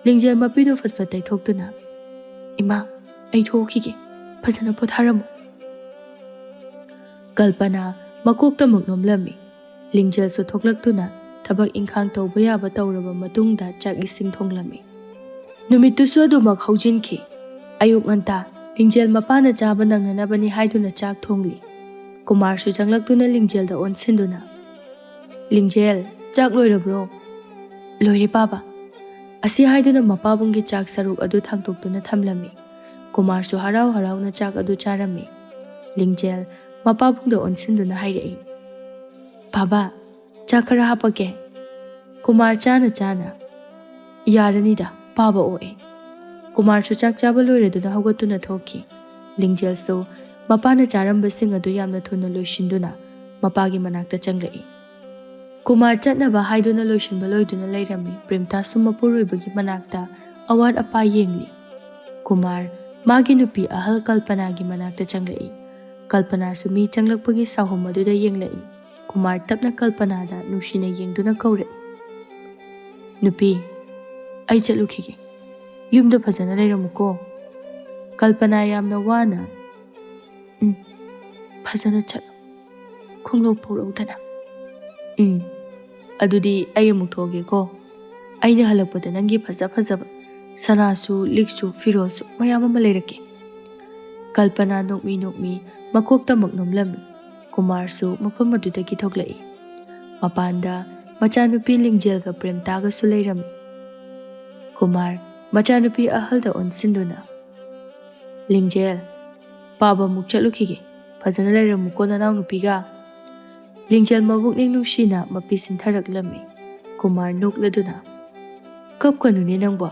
ꯂꯤꯡꯖꯦꯜ ꯃꯄꯤꯗꯨ ꯐꯠ ꯐꯠ ꯇꯩꯊꯣꯛꯇꯨꯅ, "ꯏꯃꯥ, ꯑꯩ ꯊꯣꯛꯈꯤꯒꯦ꯫ ꯐꯖꯅ ꯄꯣꯊꯥꯔꯝꯃꯨ꯫" ꯀꯜꯄꯅꯥ ꯃꯀꯣꯛꯇ ꯃꯨꯛ ꯅꯣꯝꯂꯝꯃꯤ꯫ ꯂꯤꯡꯖꯦꯜꯁꯨ ꯊꯣꯛꯂꯛꯇꯨꯅ ꯊꯕꯛ ꯏꯪꯈꯥꯡ ꯇꯧꯕ ꯌꯥꯕ ꯇꯧꯔꯕ ꯃꯇꯨꯡꯗ ꯆꯥꯛ ꯏꯁꯤꯡ ꯊꯣꯡꯂꯝꯃꯤ꯫ ꯅꯨꯃꯤꯠꯇꯨꯁꯨ ꯑꯗꯨꯃꯛ ꯍꯧꯖꯤꯟꯈꯤ꯫ ꯑꯌꯨꯛ ꯉꯟꯇꯥ ꯂꯤꯡꯖꯦꯜ ꯃꯄꯥꯅ ꯆꯥꯕ ꯅꯪꯅꯅꯕꯅꯤ ꯍꯥꯏꯗꯨꯅ ꯆꯥꯛ ꯊꯣꯡꯂꯤ꯫ ꯀꯨꯃꯥꯔꯁꯨ ꯆꯪꯂꯛꯇꯨꯅ ꯂꯤꯡꯖꯦꯜꯗ ꯑꯣꯟꯁꯤꯟꯗꯨꯅ, "ꯂꯤꯡꯖꯦꯜ, ꯆꯥꯛ ꯂꯣꯏꯔꯕ꯭ꯔꯣ?" "ꯂꯣꯏꯔꯦ ꯄꯥꯕ꯫" ꯑꯁꯤ ꯍꯥꯏꯗꯨꯅ ꯃꯄꯥꯕꯨꯡꯒꯤ ꯆꯥꯛ ꯁꯔꯨꯛ ꯑꯗꯨ ꯊꯥꯡꯗꯣꯛꯇꯨꯅ ꯊꯝꯂꯝꯃꯤ꯫ ꯀꯨꯃꯥꯔꯁꯨ ꯍꯔꯥꯎ ꯍꯔꯥꯎꯅ ꯆꯥꯛ ꯑꯗꯨ ꯆꯥꯔꯝꯃꯤ꯫ ꯂꯤꯡꯖꯦꯜ ꯃꯄꯥꯕꯨꯡꯗ ꯑꯣꯟꯁꯤꯟꯗꯨꯅ ꯍꯥꯏꯔꯛꯏ, "ꯄꯥꯕ, ꯆꯥꯛ ꯈꯔ ꯍꯥꯞꯄꯛꯀꯦ?" ꯀꯨꯃꯥꯔ ꯆꯥꯅ ꯆꯥꯅ, "ꯌꯥꯔꯅꯤꯗ, ꯄꯥꯕ ꯑꯣꯛꯑꯦ꯫" ꯀꯨꯃꯥꯔꯁꯨ ꯆꯥꯛ ꯆꯥꯕ ꯂꯣꯏꯔꯗꯨꯅ ꯍꯧꯒꯠꯇꯨꯅ ꯊꯣꯛꯈꯤ꯫ ꯂꯤꯡꯖꯦꯜꯁꯨ ꯃꯄꯥꯅ ꯆꯥꯔꯝꯕꯁꯤꯡ ꯑꯗꯨ ꯌꯥꯝꯅ ꯊꯨꯅ ꯂꯣꯏꯁꯤꯟꯗꯨꯅ ꯃꯄꯥꯒꯤ ꯃꯅꯥꯛꯇ ꯆꯪꯂꯛꯏ꯫ ꯀꯨꯃꯥꯔ ꯆꯠꯅꯕ ꯍꯥꯏꯗꯨꯅ ꯂꯣꯏꯁꯤꯟꯕ ꯂꯣꯏꯗꯨꯅ ꯂꯩꯔꯝꯃꯤ꯫ ꯄ꯭ꯔꯦꯝꯇꯥꯁꯨ ꯃꯄꯨꯔꯣꯏꯕꯒꯤ ꯃꯅꯥꯛꯇ ꯑꯋꯥꯠ ꯑꯄꯥ ꯌꯦꯡꯂꯤ꯫ ꯀꯨꯃꯥꯔ ꯃꯥꯒꯤ ꯅꯨꯄꯤ ꯑꯍꯜ ꯀꯜꯄꯅꯥꯒꯤ ꯃꯅꯥꯛꯇ ꯆꯪꯂꯛꯏ꯫ ꯀꯜꯄꯅꯥꯁꯨ ꯃꯤ ꯆꯪꯂꯛꯄꯒꯤ ꯁꯥꯍꯨꯝ ꯑꯗꯨꯗ ꯌꯦꯡꯂꯛꯏ꯫ ꯀꯨꯃꯥꯔ ꯇꯞꯅ ꯀꯜꯄꯅꯥꯗ ꯅꯨꯡꯁꯤꯅ ꯌꯦꯡꯗꯨꯅ ꯀꯧꯔꯛꯏ, "ꯅꯨꯄꯤ, ꯑꯩ ꯆꯠꯂꯨꯈꯤꯒꯦ꯫ ꯌꯨꯝꯗ ꯐꯖꯅ ꯂꯩꯔꯝꯃꯨꯀꯣ꯫" ꯀꯜꯄꯅꯥ ꯌꯥꯝꯅ ꯋꯥꯅ, "ꯎꯝ, ꯐꯖꯅ ꯆꯠꯂꯨ꯫ ꯈꯣꯡꯂꯧ ꯄꯨꯔꯧꯗꯅ꯫ ꯎꯝ, ꯑꯗꯨꯗꯤ ꯑꯩ ꯑꯃꯨꯛ ꯊꯣꯛꯑꯒꯦꯀꯣ꯫ ꯑꯩꯅ ꯍꯜꯂꯛꯄꯗ ꯅꯪꯒꯤ ꯐꯖ ꯐꯖꯕ ꯁꯅꯥꯁꯨ, ꯂꯤꯛꯁꯨ, ꯐꯤꯔꯣꯜꯁꯨ ꯃꯌꯥꯝ ꯑꯃ ꯂꯩꯔꯛꯀꯦ꯫" ꯀꯜꯄꯅꯥ ꯅꯣꯛꯃꯤ ꯅꯣꯛꯃꯤ ꯃꯀꯣꯛꯇꯃꯛ ꯅꯣꯝꯂꯝꯃꯤ꯫ ꯀꯨꯃꯥꯔꯁꯨ ꯃꯐꯝ ꯑꯗꯨꯗꯒꯤ ꯊꯣꯛꯂꯛꯏ꯫ ꯃꯄꯥꯟꯗ ꯃꯆꯥꯅꯨꯄꯤ ꯂꯤꯡꯖꯦꯜꯒ ꯄ꯭ꯔꯦꯝꯇꯥꯒꯁꯨ ꯂꯩꯔꯝꯃꯤ꯫ ꯀꯨꯃꯥꯔ ꯃꯆꯥꯅꯨꯄꯤ ꯑꯍꯜꯗ ꯑꯣꯟꯁꯤꯟꯗꯨꯅ, "ꯂꯤꯡꯖꯦꯜ, ꯄꯥꯕ ꯑꯃꯨꯛ ꯆꯠꯂꯨꯈꯤꯒꯦ꯫ ꯐꯖꯅ ꯂꯩꯔꯝꯃꯨꯀꯣ ꯅꯅꯥꯎꯅꯨꯄꯤꯒ꯫" ꯂꯤꯡꯖꯦꯜ ꯃꯕꯨꯛꯅꯤꯡ ꯅꯨꯡꯁꯤꯅ ꯃꯄꯤ ꯁꯤꯟꯊꯔꯛꯂꯝꯃꯤ꯫ ꯀꯨꯃꯥꯔ ꯅꯣꯛꯂꯗꯨꯅ, "ꯀꯞꯀꯅꯨꯅꯦ ꯅꯪꯕꯣ꯫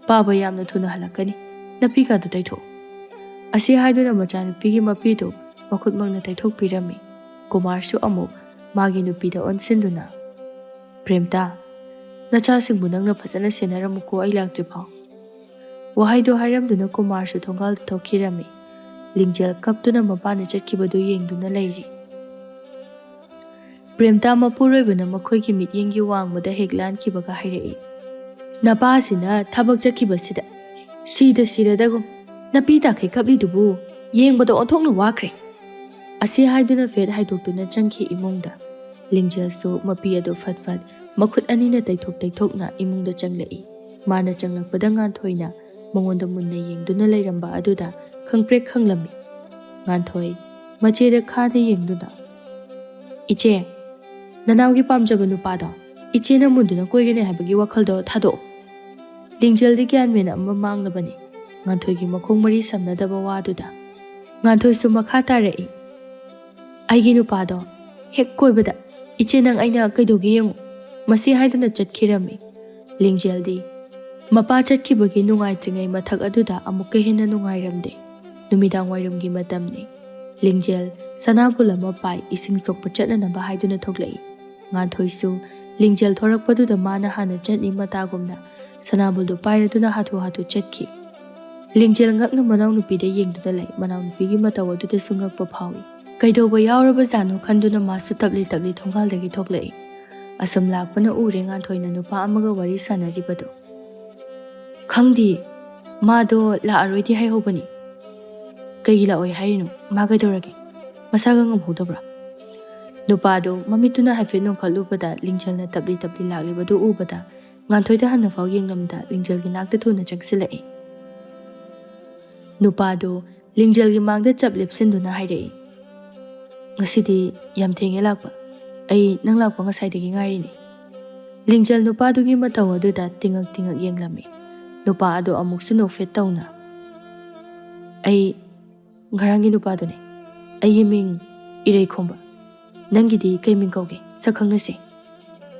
ꯄꯥꯕ ꯌꯥꯝꯅ ꯊꯨꯅ ꯍꯜꯂꯛꯀꯅꯤ꯫ ꯅꯄꯤꯒꯗꯨ ꯇꯩꯊꯣꯛꯎ꯫" ꯑꯁꯤ ꯍꯥꯏꯗꯨꯅ ꯃꯆꯥꯅꯨꯄꯤꯒꯤ ꯃꯄꯤꯗꯨ ꯃꯈꯨꯠꯃꯛꯅ ꯇꯩꯊꯣꯛꯄꯤꯔꯝꯃꯤ꯫ ꯀꯨꯃꯥꯔꯁꯨ ꯑꯃꯨꯛ ꯃꯥꯒꯤ ꯅꯨꯄꯤꯗ ꯑꯣꯟꯁꯤꯟꯗꯨꯅ, "ꯄ꯭ꯔꯦꯝꯇꯥ, ꯅꯆꯥꯁꯤꯡꯕꯨ ꯅꯪꯅ ꯐꯖꯅ ꯁꯦꯟꯅꯔꯝꯃꯨꯀꯣ ꯑꯩ ꯂꯥꯛꯇ꯭ꯔꯤꯐꯥꯎ꯫" ꯋꯥꯍꯩꯗꯨ ꯍꯥꯏꯔꯝꯗꯨꯅ ꯀꯨꯃꯥꯔꯁꯨ ꯊꯣꯡꯒꯥꯜꯗ ꯊꯣꯛꯈꯤꯔꯝꯃꯤ꯫ ꯂꯤꯡꯖꯦꯜ ꯀꯞꯇꯨꯅ ꯃꯄꯥꯅ ꯆꯠꯈꯤꯕꯗꯨ ꯌꯦꯡꯗꯨꯅ ꯂꯩꯔꯤ꯫ ꯄ꯭ꯔꯦꯝꯇꯥ ꯃꯄꯨꯔꯣꯏꯕꯅ ꯃꯈꯣꯏꯒꯤ ꯃꯤꯠꯌꯦꯡꯒꯤ ꯋꯥꯡꯃꯗ ꯍꯦꯛ ꯂꯥꯟꯈꯤꯕꯒ ꯍꯥꯏꯔꯛꯏ, "ꯅꯄꯥꯁꯤꯅ ꯊꯕꯛ ꯆꯠꯈꯤꯕꯁꯤꯗ ꯁꯤꯗ ꯁꯤꯔꯗꯒꯨꯝ ꯅꯄꯤ ꯇꯥꯈꯩ ꯀꯞꯂꯤꯗꯨꯕꯨ ꯌꯦꯡꯕꯗ ꯑꯣꯟꯊꯣꯛꯅ ꯋꯥꯈ꯭ꯔꯦ꯫" ꯑꯁꯤ ꯍꯥꯏꯗꯨꯅ ꯐꯦꯠ ꯍꯥꯏꯗꯣꯛꯇꯨꯅ ꯆꯪꯈꯤ ꯏꯃꯨꯡꯗ꯫ ꯂꯤꯡꯖꯦꯜꯁꯨ ꯃꯄꯤ ꯑꯗꯨ ꯐꯠ ꯐꯠ ꯃꯈꯨꯠ ꯑꯅꯤꯅ ꯇꯩꯊꯣꯛ ꯇꯩꯊꯣꯛꯅ ꯏꯃꯨꯡꯗ ꯆꯪꯂꯛꯏ꯫ ꯃꯥꯅ ꯆꯪꯂꯛꯄꯗ ꯉꯥꯟꯊꯣꯏꯅ ꯃꯉꯣꯟꯗ ꯃꯨꯟꯅ ꯌꯦꯡꯗꯨꯅ ꯂꯩꯔꯝꯕ ꯑꯗꯨꯗ ꯈꯪꯄ꯭ꯔꯦꯛ ꯈꯪꯂꯝꯃꯤ꯫ ꯉꯥꯟꯊꯣꯏ ꯃꯆꯦꯗ ꯈꯥꯅ ꯌꯦꯡꯗꯨꯅ, "ꯏꯆꯦ, ꯅꯅꯥꯎꯒꯤ ꯄꯥꯝꯖꯕ ꯅꯨꯄꯥꯗꯣ ꯏꯆꯦꯅ ꯃꯨꯟꯗꯨꯅ ꯀꯣꯏꯒꯅꯤ ꯍꯥꯏꯕꯒꯤ ꯋꯥꯈꯜꯗꯣ ꯊꯥꯗꯣꯛꯑꯣ꯫" ꯂꯤꯡꯖꯦꯜꯗꯤ ꯒ꯭ꯌꯥꯟ ꯃꯦꯟ ꯑꯃ ꯃꯥꯡꯂꯕꯅꯤ ꯉꯥꯟꯊꯣꯏꯒꯤ ꯃꯈꯣꯡ ꯃꯔꯤ ꯁꯝꯅꯗꯕ ꯋꯥꯗꯨꯗ꯫ ꯉꯥꯟꯊꯣꯏꯁꯨ ꯃꯈꯥ ꯇꯥꯔꯛꯏ, "ꯑꯩꯒꯤ ꯅꯨꯄꯥꯗꯣ ꯍꯦꯛ ꯀꯣꯏꯕꯗ ꯏꯆꯦ ꯅꯪ ꯑꯩꯅ ꯀꯩꯗꯧꯒꯦ ꯌꯦꯡꯉꯨ꯫" ꯃꯁꯤ ꯍꯥꯏꯗꯨꯅ ꯆꯠꯈꯤꯔꯝꯃꯤ꯫ ꯂꯤꯡꯖꯦꯜꯗꯤ ꯃꯄꯥ ꯆꯠꯈꯤꯕꯒꯤ ꯅꯨꯡꯉꯥꯏꯇ꯭ꯔꯤꯉꯩ ꯃꯊꯛ ꯑꯗꯨꯗ ꯑꯃꯨꯛꯀ ꯍꯦꯟꯅ ꯅꯨꯡꯉꯥꯏꯔꯝꯗꯦ꯫ ꯅꯨꯃꯤꯗꯥꯡ ꯋꯥꯏꯔꯝꯒꯤ ꯃꯇꯝꯅꯤ꯫ ꯂꯤꯡꯖꯦꯜ ꯁꯅꯥꯕꯨꯜ ꯑꯃ ꯄꯥꯏ ꯏꯁꯤꯡ ꯁꯣꯛꯄ ꯆꯠꯅꯅꯕ ꯍꯥꯏꯗꯨꯅ ꯊꯣꯛꯂꯛꯏ꯫ ꯉꯥꯟꯊꯣꯏꯁꯨ ꯂꯤꯡꯖꯦꯜ ꯊꯣꯔꯛꯄꯗꯨꯗ ꯃꯥꯅ ꯍꯥꯟꯅ ꯆꯠꯅꯤ ꯃꯇꯥꯒꯨꯝꯅ ꯁꯅꯥꯕꯨꯜꯗꯨ ꯄꯥꯏꯔꯗꯨꯅ ꯍꯥꯊꯨ ꯍꯥꯊꯨ ꯆꯠꯈꯤ꯫ ꯂꯤꯡꯖꯦꯜ ꯉꯛꯅ ꯃꯅꯥꯎꯅꯨꯄꯤꯗ ꯌꯦꯡꯗꯨꯅ ꯂꯩ꯫ ꯃꯅꯥꯎꯅꯨꯄꯤꯒꯤ ꯃꯇꯧ ꯑꯗꯨꯗꯁꯨ ꯉꯛꯄ ꯐꯥꯎꯏ꯫ ꯀꯩꯗꯧꯕ ꯌꯥꯎꯔꯕꯖꯥꯠꯅꯣ ꯈꯟꯗꯨꯅ ꯃꯥꯁꯨ ꯇꯞꯂꯤ ꯇꯞꯂꯤ ꯊꯣꯡꯒꯥꯜꯗꯒꯤ ꯊꯣꯛꯂꯛꯏ꯫ ꯑꯁꯨꯝ ꯂꯥꯛꯄꯅ ꯎꯔꯦ ꯉꯥꯟꯊꯣꯏꯅ ꯅꯨꯄꯥ ꯑꯃꯒ ꯋꯥꯔꯤ ꯁꯥꯟꯅꯔꯤꯕꯗꯨ꯫ "ꯈꯪꯗꯦ, ꯃꯥꯗꯣ ꯂꯥꯛꯑꯔꯣꯏꯗꯤ ꯍꯥꯏꯍꯧꯕꯅꯤ꯫" "ꯀꯩꯒꯤ ꯂꯥꯛꯑꯣꯏ ꯍꯥꯏꯔꯤꯅꯣ? ꯃꯥ ꯀꯩꯗꯧꯔꯒꯦ? ꯃꯁꯥꯒ ꯉꯝꯍꯧꯗꯕ꯭ꯔꯥ?" ꯅꯨꯄꯥꯗꯣ ꯃꯃꯤꯠꯇꯨꯅ ꯍꯥꯏꯐꯦꯠ ꯅꯣꯡꯈꯠꯂꯨꯕꯗ ꯂꯤꯡꯖꯦꯜꯅ ꯇꯞꯂꯤ ꯇꯞꯂꯤ ꯂꯥꯛꯂꯤꯕꯗꯨ ꯎꯕꯗ ꯉꯥꯟꯊꯣꯏꯗ ꯍꯟꯅꯐꯥꯎ ꯌꯦꯡꯂꯝꯗ ꯂꯤꯡꯖꯦꯜꯒꯤ ꯅꯥꯛꯇ ꯊꯨꯅ ꯆꯪꯁꯤꯜꯂꯛꯏ꯫ ꯅꯨꯄꯥꯗꯣ ꯂꯤꯡꯖꯦꯜꯒꯤ ꯃꯥꯡꯗ ꯆꯞ ꯂꯦꯞꯁꯤꯟꯗꯨꯅ ꯍꯥꯏꯔꯛꯏ, "ꯉꯁꯤꯗꯤ ꯌꯥꯝ ꯊꯦꯡꯉꯦ ꯂꯥꯛꯄ꯫ ꯑꯩ ꯅꯪ ꯂꯥꯛꯄ ꯉꯁꯥꯏꯗꯒꯤ ꯉꯥꯏꯔꯤꯅꯦ꯫" ꯂꯤꯡꯖꯦꯜ ꯅꯨꯄꯥꯗꯨꯒꯤ ꯃꯇꯧ ꯑꯗꯨꯗ ꯇꯤꯉꯛ ꯇꯤꯉꯛ ꯌꯦꯡꯂꯝꯃꯤ꯫ ꯅꯨꯄꯥ ꯑꯗꯣ ꯑꯃꯨꯛꯁꯨ ꯅꯣꯛꯐꯦꯠ ꯇꯧꯅ, "ꯑꯩ ꯉꯔꯥꯡꯒꯤ ꯅꯨꯄꯥꯗꯨꯅꯦ꯫ ꯑꯩꯒꯤ ꯃꯤꯡ ꯏꯔꯩꯈꯣꯝꯕ꯫ ꯅꯪꯒꯤꯗꯤ ꯀꯩ ꯃꯤꯡ ꯀꯧꯒꯦ? ꯁꯛ ꯈꯪꯅꯁꯦ꯫"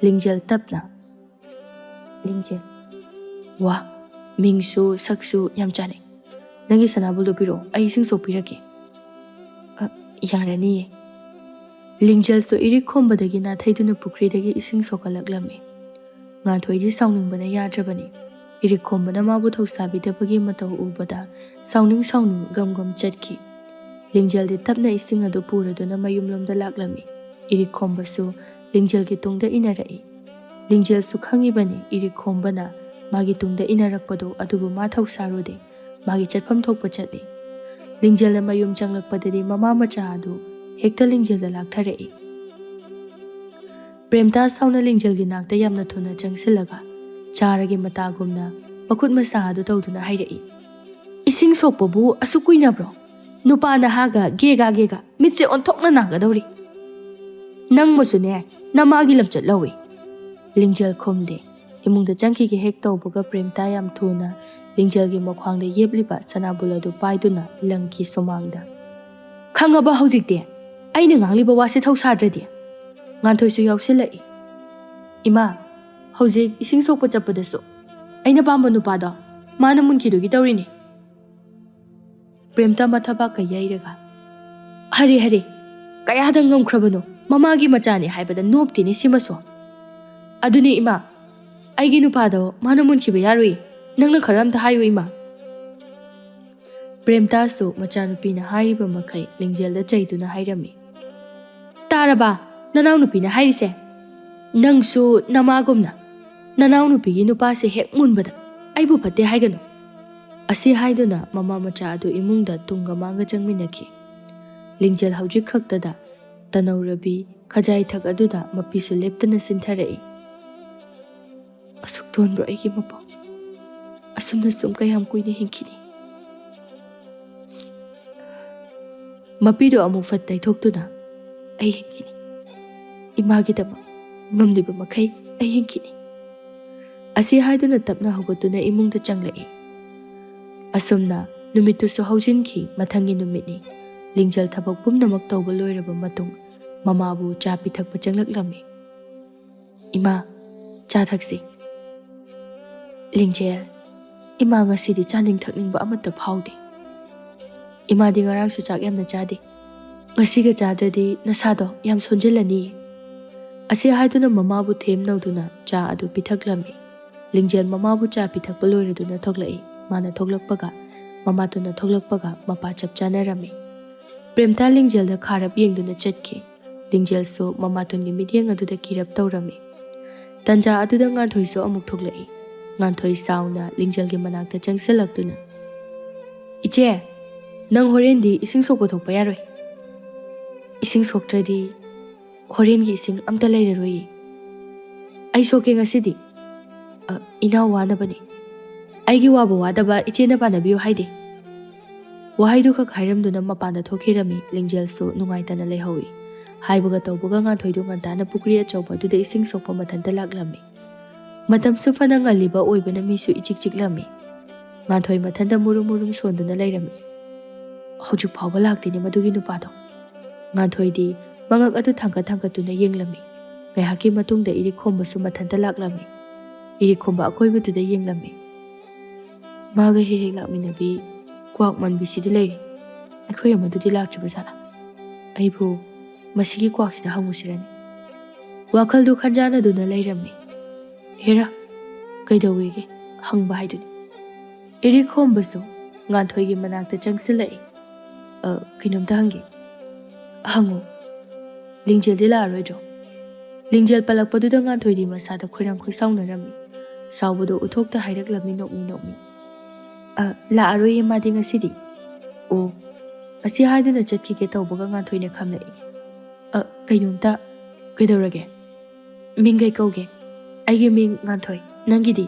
ꯂꯤꯡꯖꯦꯜ ꯇꯞꯅ, "ꯂꯤꯡꯖꯦꯜ꯫ ꯋꯥ, ꯃꯤꯡꯁꯨ ꯁꯛꯁꯨ ꯌꯥꯝ ꯆꯥꯟꯅꯩ꯫ ꯅꯪꯒꯤ ꯁꯅꯥꯕꯨꯜꯗꯣ ꯄꯤꯔꯛꯑꯣ, ꯑꯩ ꯏꯁꯤꯡ ꯁꯣꯛꯄꯤꯔꯛꯀꯦ꯫" "ꯑ, ꯌꯥꯔꯅꯤꯌꯦ꯫" ꯂꯤꯡꯖꯦꯜꯁꯨ ꯏꯔꯩꯈꯣꯝꯕꯗꯒꯤ ꯅꯥꯊꯩꯗꯨꯅ ꯄꯨꯈ꯭ꯔꯤꯗꯒꯤ ꯏꯁꯤꯡ ꯁꯣꯛꯀꯠꯂꯛꯂꯝꯃꯤ꯫ ꯉꯥꯟꯊꯣꯏꯗꯤ ꯁꯥꯎꯅꯤꯡꯕꯅ ꯌꯥꯗ꯭ꯔꯕꯅꯤ꯫ ꯏꯔꯩꯈꯣꯝꯕꯅ ꯃꯥꯕꯨ ꯊꯧꯁꯥꯕꯤꯗꯕꯒꯤ ꯃꯇꯧ ꯎꯕꯗ ꯁꯥꯎꯅꯤꯡ ꯁꯥꯎꯅꯤꯡ ꯒꯝ ꯒꯝ ꯆꯠꯈꯤ꯫ ꯂꯤꯡꯖꯦꯜꯗꯤ ꯇꯞꯅ ꯏꯁꯤꯡ ꯑꯗꯨ ꯄꯨꯔꯗꯨꯅ ꯃꯌꯨꯝꯂꯣꯝꯗ ꯂꯥꯛꯂꯝꯃꯤ꯫ ꯏꯔꯩꯈꯣꯝꯕꯁꯨ ꯂꯤꯡꯖꯦꯜꯒꯤ ꯇꯨꯡꯗ ꯏꯟꯅꯔꯛꯏ꯫ ꯂꯤꯡꯖꯦꯜꯁꯨ ꯈꯪꯉꯤꯕꯅꯤ ꯏꯔꯩꯈꯣꯝꯕꯅ ꯃꯥꯒꯤ ꯇꯨꯡꯗ ꯏꯟꯅꯔꯛꯄꯗꯨ, ꯑꯗꯨꯕꯨ ꯃꯥ ꯊꯧꯁꯥꯔꯨꯗꯦ꯫ ꯃꯥꯒꯤ ꯆꯠꯐꯝ ꯊꯣꯛꯄ ꯆꯠꯂꯤ꯫ ꯂꯤꯡꯖꯦꯜꯅ ꯃꯌꯨꯝ ꯆꯪꯂꯛꯄꯗꯗꯤ ꯃꯃꯥ ꯃꯆꯥ ꯑꯗꯨ ꯍꯦꯛꯇ ꯂꯤꯡꯖꯦꯜꯗ ꯂꯥꯛꯊꯔꯛꯏ꯫ ꯄ꯭ꯔꯦꯝꯇꯥ ꯁꯥꯎꯅ ꯂꯤꯡꯖꯦꯜꯒꯤ ꯅꯥꯛꯇ ꯌꯥꯝꯅ ꯊꯨꯅ ꯆꯪꯁꯤꯜꯂꯒ ꯆꯥꯔꯒꯤ ꯃꯇꯥꯒꯨꯝꯅ ꯃꯈꯨꯠ ꯃꯁꯥ ꯑꯗꯨ ꯇꯧꯗꯨꯅ ꯍꯥꯏꯔꯛꯏ, "ꯏꯁꯤꯡ ꯁꯣꯛꯄꯕꯨ ꯑꯁꯨꯛ ꯀꯨꯏꯅꯕ꯭ꯔꯣ? ꯅꯨꯄꯥ ꯅꯍꯥꯒ ꯒꯦꯒꯥ ꯒꯦꯒꯥ ꯃꯤꯠꯁꯦ ꯑꯣꯟꯊꯣꯛꯅ ꯅꯥꯒꯗꯧꯔꯤ꯫ ꯅꯪꯕꯨꯁꯨꯅꯦ, ꯅꯃꯥꯒꯤ ꯂꯝꯆꯠ ꯂꯧꯏ꯫" ꯂꯤꯡꯖꯦꯜ ꯈꯨꯝꯗꯦ꯫ ꯏꯃꯨꯡꯗ ꯆꯪꯈꯤꯒꯦ ꯍꯦꯛ ꯇꯧꯕꯒ ꯄ꯭ꯔꯦꯝꯇꯥ ꯌꯥꯝ ꯊꯨꯅ ꯂꯤꯡꯖꯦꯜꯒꯤ ꯃꯈ꯭ꯋꯥꯡꯗ ꯌꯦꯞꯂꯤꯕ ꯁꯅꯥꯕꯨꯜ ꯑꯗꯨ ꯄꯥꯏꯗꯨꯅ ꯂꯪꯈꯤ ꯁꯨꯃꯥꯡꯗ꯫ "ꯈꯪꯉꯕ ꯍꯧꯖꯤꯛꯇꯤ? ꯑꯩꯅ ꯉꯥꯡꯂꯤꯕ ꯋꯥꯁꯦ ꯊꯧꯁꯥꯗ꯭ꯔꯗꯤ?" ꯉꯥꯟꯊꯣꯏꯁꯨ ꯌꯥꯎꯁꯤꯜꯂꯛꯏ꯫ "ꯏꯃꯥ, ꯍꯧꯖꯤꯛ ꯏꯁꯤꯡ ꯁꯣꯛꯄ ꯆꯠꯄꯗꯁꯨ ꯑꯩꯅ ꯄꯥꯝꯕ ꯅꯨꯄꯥꯗꯣ ꯃꯥꯅ ꯃꯨꯟꯈꯤꯗꯨꯒꯤ ꯇꯧꯔꯤꯅꯤ꯫" ꯄ꯭ꯔꯦꯝꯇꯥ ꯃꯊꯕꯥꯛꯀ ꯌꯩꯔꯒ, "ꯍꯔꯦ ꯍꯔꯦ, ꯀꯌꯥꯗ ꯉꯝꯈ꯭ꯔꯕꯅꯣ? ꯃꯃꯥꯒꯤ ꯃꯆꯥꯅꯤ ꯍꯥꯏꯕꯗ ꯅꯣꯞꯇꯦꯅꯦ ꯁꯤꯃꯁꯨ꯫ ꯑꯗꯨꯅꯦ ꯏꯃꯥ, ꯑꯩꯒꯤ ꯅꯨꯄꯥꯗꯣ ꯃꯥꯅ ꯃꯨꯟꯈꯤꯕ ꯌꯥꯔꯣꯏ꯫ ꯅꯪꯅ ꯈꯔ ꯑꯝꯇ ꯍꯥꯏꯌꯨ ꯏꯃꯥ꯫ ꯄ꯭ꯔꯦꯝꯇꯥꯁꯨ ꯃꯆꯥꯅꯨꯄꯤꯅ ꯍꯥꯏꯔꯤꯕ ꯃꯈꯩ ꯂꯤꯡꯖꯦꯜꯗ ꯆꯩꯗꯨꯅ ꯍꯥꯏꯔꯝꯃꯤ꯫ "ꯇꯥꯔꯕ ꯅꯅꯥꯎꯅꯨꯄꯤꯅ ꯍꯥꯏꯔꯤꯁꯦ? ꯅꯪꯁꯨ ꯅꯃꯥꯒꯨꯝꯅ ꯅꯅꯥꯎꯅꯨꯄꯤꯒꯤ ꯅꯨꯄꯥꯁꯦ ꯍꯦꯛ ꯃꯨꯟꯕꯗ ꯑꯩꯕꯨ ꯐꯠꯇꯦ ꯍꯥꯏꯒꯅꯨ"꯫ ꯑꯁꯤ ꯍꯥꯏꯗꯨꯅ ꯃꯃꯥ ꯃꯆꯥ ꯑꯗꯨ ꯏꯃꯨꯡꯗ ꯇꯨꯡꯒ ꯃꯥꯡꯒ ꯆꯪꯃꯤꯟꯅꯈꯤ꯫ ꯂꯤꯡꯖꯦꯜ ꯍꯧꯖꯤꯛ ꯈꯛꯇꯗ ꯇꯅꯧꯔꯕꯤ ꯈꯖꯥꯏꯊꯛ ꯑꯗꯨꯗ ꯃꯄꯤꯁꯨ ꯂꯦꯞꯇꯅ ꯁꯤꯟꯊꯔꯛꯏ꯫ "ꯑꯁꯨꯛ ꯇꯣꯟꯕ꯭ꯔꯣ ꯑꯩꯒꯤ ꯃꯄꯣꯛ? ꯑꯁꯨꯝꯅ ꯁꯨꯝ ꯀꯌꯥꯝ ꯀꯨꯏꯅ ꯍꯤꯡꯈꯤꯅꯤ? ꯃꯄꯤꯗꯣ ꯑꯃꯨꯛ ꯐꯠ ꯇꯩꯊꯣꯛꯇꯨꯅ, "ꯑꯩ ꯍꯤꯡꯈꯤꯅꯤ꯫ ꯏꯃꯥꯒꯤꯗꯃꯛ ꯉꯝꯂꯤꯕ ꯃꯈꯩ ꯑꯩ ꯍꯤꯡꯈꯤꯅꯤ"꯫ ꯑꯁꯤ ꯍꯥꯏꯗꯨꯅ ꯇꯞꯅ ꯍꯧꯒꯠꯇꯨꯅ ꯏꯃꯨꯡꯗ ꯆꯪꯂꯛꯏ꯫ ꯑꯁꯨꯝꯅ ꯅꯨꯃꯤꯠꯇꯨꯁꯨ ꯍꯧꯖꯤꯟꯈꯤ꯫ ꯃꯊꯪꯒꯤ ꯅꯨꯃꯤꯠꯅꯤ꯫ ꯂꯤꯡꯖꯦꯜ ꯊꯕꯛ ꯄꯨꯝꯅꯃꯛ ꯇꯧꯕ ꯂꯣꯏꯔꯕ ꯃꯇꯨꯡ ꯃꯃꯥꯕꯨ ꯆꯥ ꯄꯤꯊꯛꯄ ꯆꯪꯂꯛꯂꯝꯃꯤ꯫ "ꯏꯃꯥ, ꯆꯥ ꯊꯛꯁꯤ"꯫ "ꯂꯤꯡꯖꯦꯜ, ꯏꯃꯥ ꯉꯁꯤꯗꯤ ꯆꯥꯅꯤꯡ ꯊꯛꯅꯤꯡꯕ ꯑꯃꯠꯇ ꯐꯥꯎꯗꯦ꯫ ꯏꯃꯥꯗꯤ ꯉꯔꯥꯡꯁꯨ ꯆꯥꯛ ꯌꯥꯝꯅ ꯆꯥꯗꯦ꯫ ꯉꯁꯤꯒ ꯆꯥꯗ꯭ꯔꯗꯤ ꯅꯁꯥꯗꯣ ꯌꯥꯝ ꯁꯣꯟꯖꯤꯜꯂꯅꯤꯌꯦ"꯫ ꯑꯁꯤ ꯍꯥꯏꯗꯨꯅ ꯃꯃꯥꯕꯨ ꯊꯦꯝ ꯅꯧꯗꯨꯅ ꯆꯥ ꯑꯗꯨ ꯄꯤꯊꯛꯂꯝꯃꯤ꯫ ꯂꯤꯡꯖꯦꯜ ꯃꯃꯥꯕꯨ ꯆꯥ ꯄꯤꯊꯛꯄ ꯂꯣꯏꯔꯗꯨꯅ ꯊꯣꯛꯂꯛꯏ꯫ ꯃꯥꯅ ꯊꯣꯛꯂꯛꯄꯒ ꯃꯃꯥꯇꯣꯟꯅ ꯊꯣꯛꯂꯛꯄꯒ ꯃꯄꯥ ꯆꯞ ꯆꯥꯅꯔꯝꯃꯤ꯫ ꯄ꯭ꯔꯦꯝꯇꯥ ꯂꯤꯡꯖꯦꯜꯗ ꯈꯥꯔꯞ ꯌꯦꯡꯗꯨꯅ ꯆꯠꯈꯤ꯫ ꯂꯤꯡꯖꯦꯜꯁꯨ ꯃꯃꯥꯇꯣꯟꯒꯤ ꯃꯤꯠꯌꯦꯡ ꯑꯗꯨꯗ ꯀꯤꯔꯞ ꯇꯧꯔꯝꯃꯤ꯫ ꯇꯟꯖꯥ ꯑꯗꯨꯗ ꯉꯥꯟꯊꯣꯏꯁꯨ ꯑꯃꯨꯛ ꯊꯣꯛꯂꯛꯏ꯫ ꯉꯥꯟꯊꯣꯏ ꯁꯥꯎꯅ ꯂꯤꯡꯖꯦꯜꯒꯤ ꯃꯅꯥꯛꯇ ꯆꯪꯁꯤꯜꯂꯛꯇꯨꯅ, "ꯏꯆꯦ, ꯅꯪ ꯍꯣꯔꯦꯟꯗꯤ ꯏꯁꯤꯡ ꯁꯣꯛꯄ ꯊꯣꯛꯄ ꯌꯥꯔꯣꯏ꯫ ꯏꯁꯤꯡ ꯁꯣꯛꯇ꯭ꯔꯗꯤ ꯍꯣꯔꯦꯟꯒꯤ ꯏꯁꯤꯡ ꯑꯝꯇ ꯂꯩꯔꯔꯣꯏꯌꯦ꯫ ꯑꯩ ꯁꯣꯛꯀꯦ ꯉꯁꯤꯗꯤ꯫ ꯑ, ꯏꯅꯥꯎ ꯋꯥꯅꯕꯅꯤ꯫ ꯑꯩꯒꯤ ꯋꯥꯕꯨ ꯋꯥꯗꯕ ꯏꯆꯦꯅ ꯄꯥꯟꯅꯕꯤꯌꯨ ꯍꯥꯏꯗꯦ"꯫ ꯋꯥꯍꯩꯗꯨꯈꯛ ꯍꯥꯏꯔꯝꯗꯨꯅ ꯃꯄꯥꯟꯗ ꯊꯣꯛꯈꯤꯔꯝꯃꯤ꯫ ꯂꯤꯡꯖꯦꯜꯁꯨ ꯅꯨꯡꯉꯥꯏꯇꯅ ꯂꯩꯍꯧꯏ꯫ ꯍꯥꯏꯕꯒ ꯇꯧꯕꯒ ꯉꯥꯟꯊꯣꯏꯗꯨ ꯉꯟꯇꯥꯅ ꯄꯨꯈ꯭ꯔꯤ ꯑꯆꯧꯕ ꯑꯗꯨꯗ ꯏꯁꯤꯡ ꯁꯣꯛꯄ ꯃꯊꯟꯇ ꯂꯥꯛꯂꯝꯃꯤ꯫ ꯃꯇꯝꯁꯨ ꯐꯅ ꯉꯜꯂꯤꯕ ꯑꯣꯏꯕꯅ ꯃꯤꯁꯨ ꯏꯆꯤꯛ ꯆꯤꯛꯂꯝꯃꯤ꯫ ꯉꯥꯟꯊꯣꯏ ꯃꯊꯟꯇ ꯃꯨꯔꯨꯝ ꯃꯨꯔꯨꯝ ꯁꯣꯟꯗꯨꯅ ꯂꯩꯔꯝꯃꯤ꯫ "ꯍꯧꯖꯤꯛ ꯐꯥꯎꯕ ꯂꯥꯛꯇꯦꯅꯦ ꯃꯗꯨꯒꯤ ꯅꯨꯄꯥꯗꯣ"꯫ ꯉꯥꯟꯊꯣꯏꯗꯤ ꯃꯉꯛ ꯑꯗꯨ ꯊꯥꯡꯒꯠ ꯊꯥꯡꯒꯠꯇꯨꯅ ꯌꯦꯡꯂꯝꯃꯤ꯫ ꯉꯥꯏꯍꯥꯛꯀꯤ ꯃꯇꯨꯡꯗ ꯏꯔꯤꯛ ꯈꯣꯝꯕꯁꯨ ꯃꯊꯟꯇ ꯂꯥꯛꯂꯝꯃꯤ꯫ ꯏꯔꯤꯛ ꯈꯣꯝꯕ ꯑꯀꯣꯏꯕꯗꯨꯗ ꯌꯦꯡꯂꯝꯃꯤ꯫ "ꯃꯥꯒ ꯍꯦꯛ ꯍꯦꯛ ꯂꯥꯛꯃꯤꯟꯅꯕꯤ ꯀ꯭ꯋꯥꯛ ꯃꯟꯕꯤꯁꯤꯗꯤ ꯂꯩꯔꯤ꯫ ꯑꯩꯈꯣꯏ ꯑꯃꯗꯨꯗꯤ ꯂꯥꯛꯇ꯭ꯔꯤꯕ ꯖꯥꯠꯂꯥ? ꯑꯩꯕꯨ ꯃꯁꯤꯒꯤ ꯀ꯭ꯋꯥꯛꯁꯤꯗ ꯍꯪꯉꯨꯁꯤꯔꯅꯤ꯫ ꯋꯥꯈꯜꯗꯨ ꯈꯟꯖꯥꯟꯅꯗꯨꯅ ꯂꯩꯔꯝꯃꯤ꯫ ꯍꯦꯔꯥ, ꯀꯩꯗꯧꯋꯦꯒꯦ? ꯍꯪꯕ ꯍꯥꯏꯗꯨꯅꯤ꯫ ꯏꯔꯤꯛ ꯈꯣꯝꯕꯁꯨ ꯉꯥꯟꯊꯣꯏꯒꯤ ꯃꯅꯥꯛꯇ ꯆꯪꯁꯤꯜꯂꯛꯏ꯫ "ꯑ, ꯀꯩꯅꯣꯝꯇ ꯍꯪꯒꯦ?" "ꯍꯪꯉꯨ꯫ ꯂꯤꯡꯖꯦꯜꯗꯤ ꯂꯥꯛꯑꯔꯣꯏꯗ꯭ꯔꯣ?" ꯂꯤꯡꯖꯦꯜ ꯄꯜꯂꯛꯄꯗꯨꯗ ꯉꯥꯟꯊꯣꯏꯗꯤ ꯃꯁꯥꯗ ꯈꯣꯏꯔꯥꯡ ꯈꯣꯏꯁꯥꯎꯅꯔꯝꯃꯤ꯫ ꯁꯥꯎꯕꯗꯣ ꯎꯠꯊꯣꯛꯇ ꯍꯥꯏꯔꯛꯂꯝꯃꯤ ꯅꯣꯛꯃꯤ ꯅꯣꯛꯃꯤ꯫ "ꯑ, ꯂꯥꯛꯑꯔꯣꯏꯌꯦ ꯃꯥꯗꯤ ꯉꯁꯤꯗꯤ꯫" "ꯑꯣ꯫" ꯑꯁꯤ ꯍꯥꯏꯗꯨꯅ ꯆꯠꯈꯤꯒꯦ ꯇꯧꯕꯒ ꯉꯥꯟꯊꯣꯏꯅ ꯈꯥꯝꯂꯛꯏ꯫ "ꯑ, ꯀꯩꯅꯣꯝꯇ, ꯀꯩꯗꯧꯔꯒꯦ?" "ꯃꯤꯡ ꯀꯩ ꯀꯧꯒꯦ?" "ꯑꯩꯒꯤ ꯃꯤꯡ ꯉꯥꯟꯊꯣꯏ꯫ ꯅꯪꯒꯤꯗꯤ?"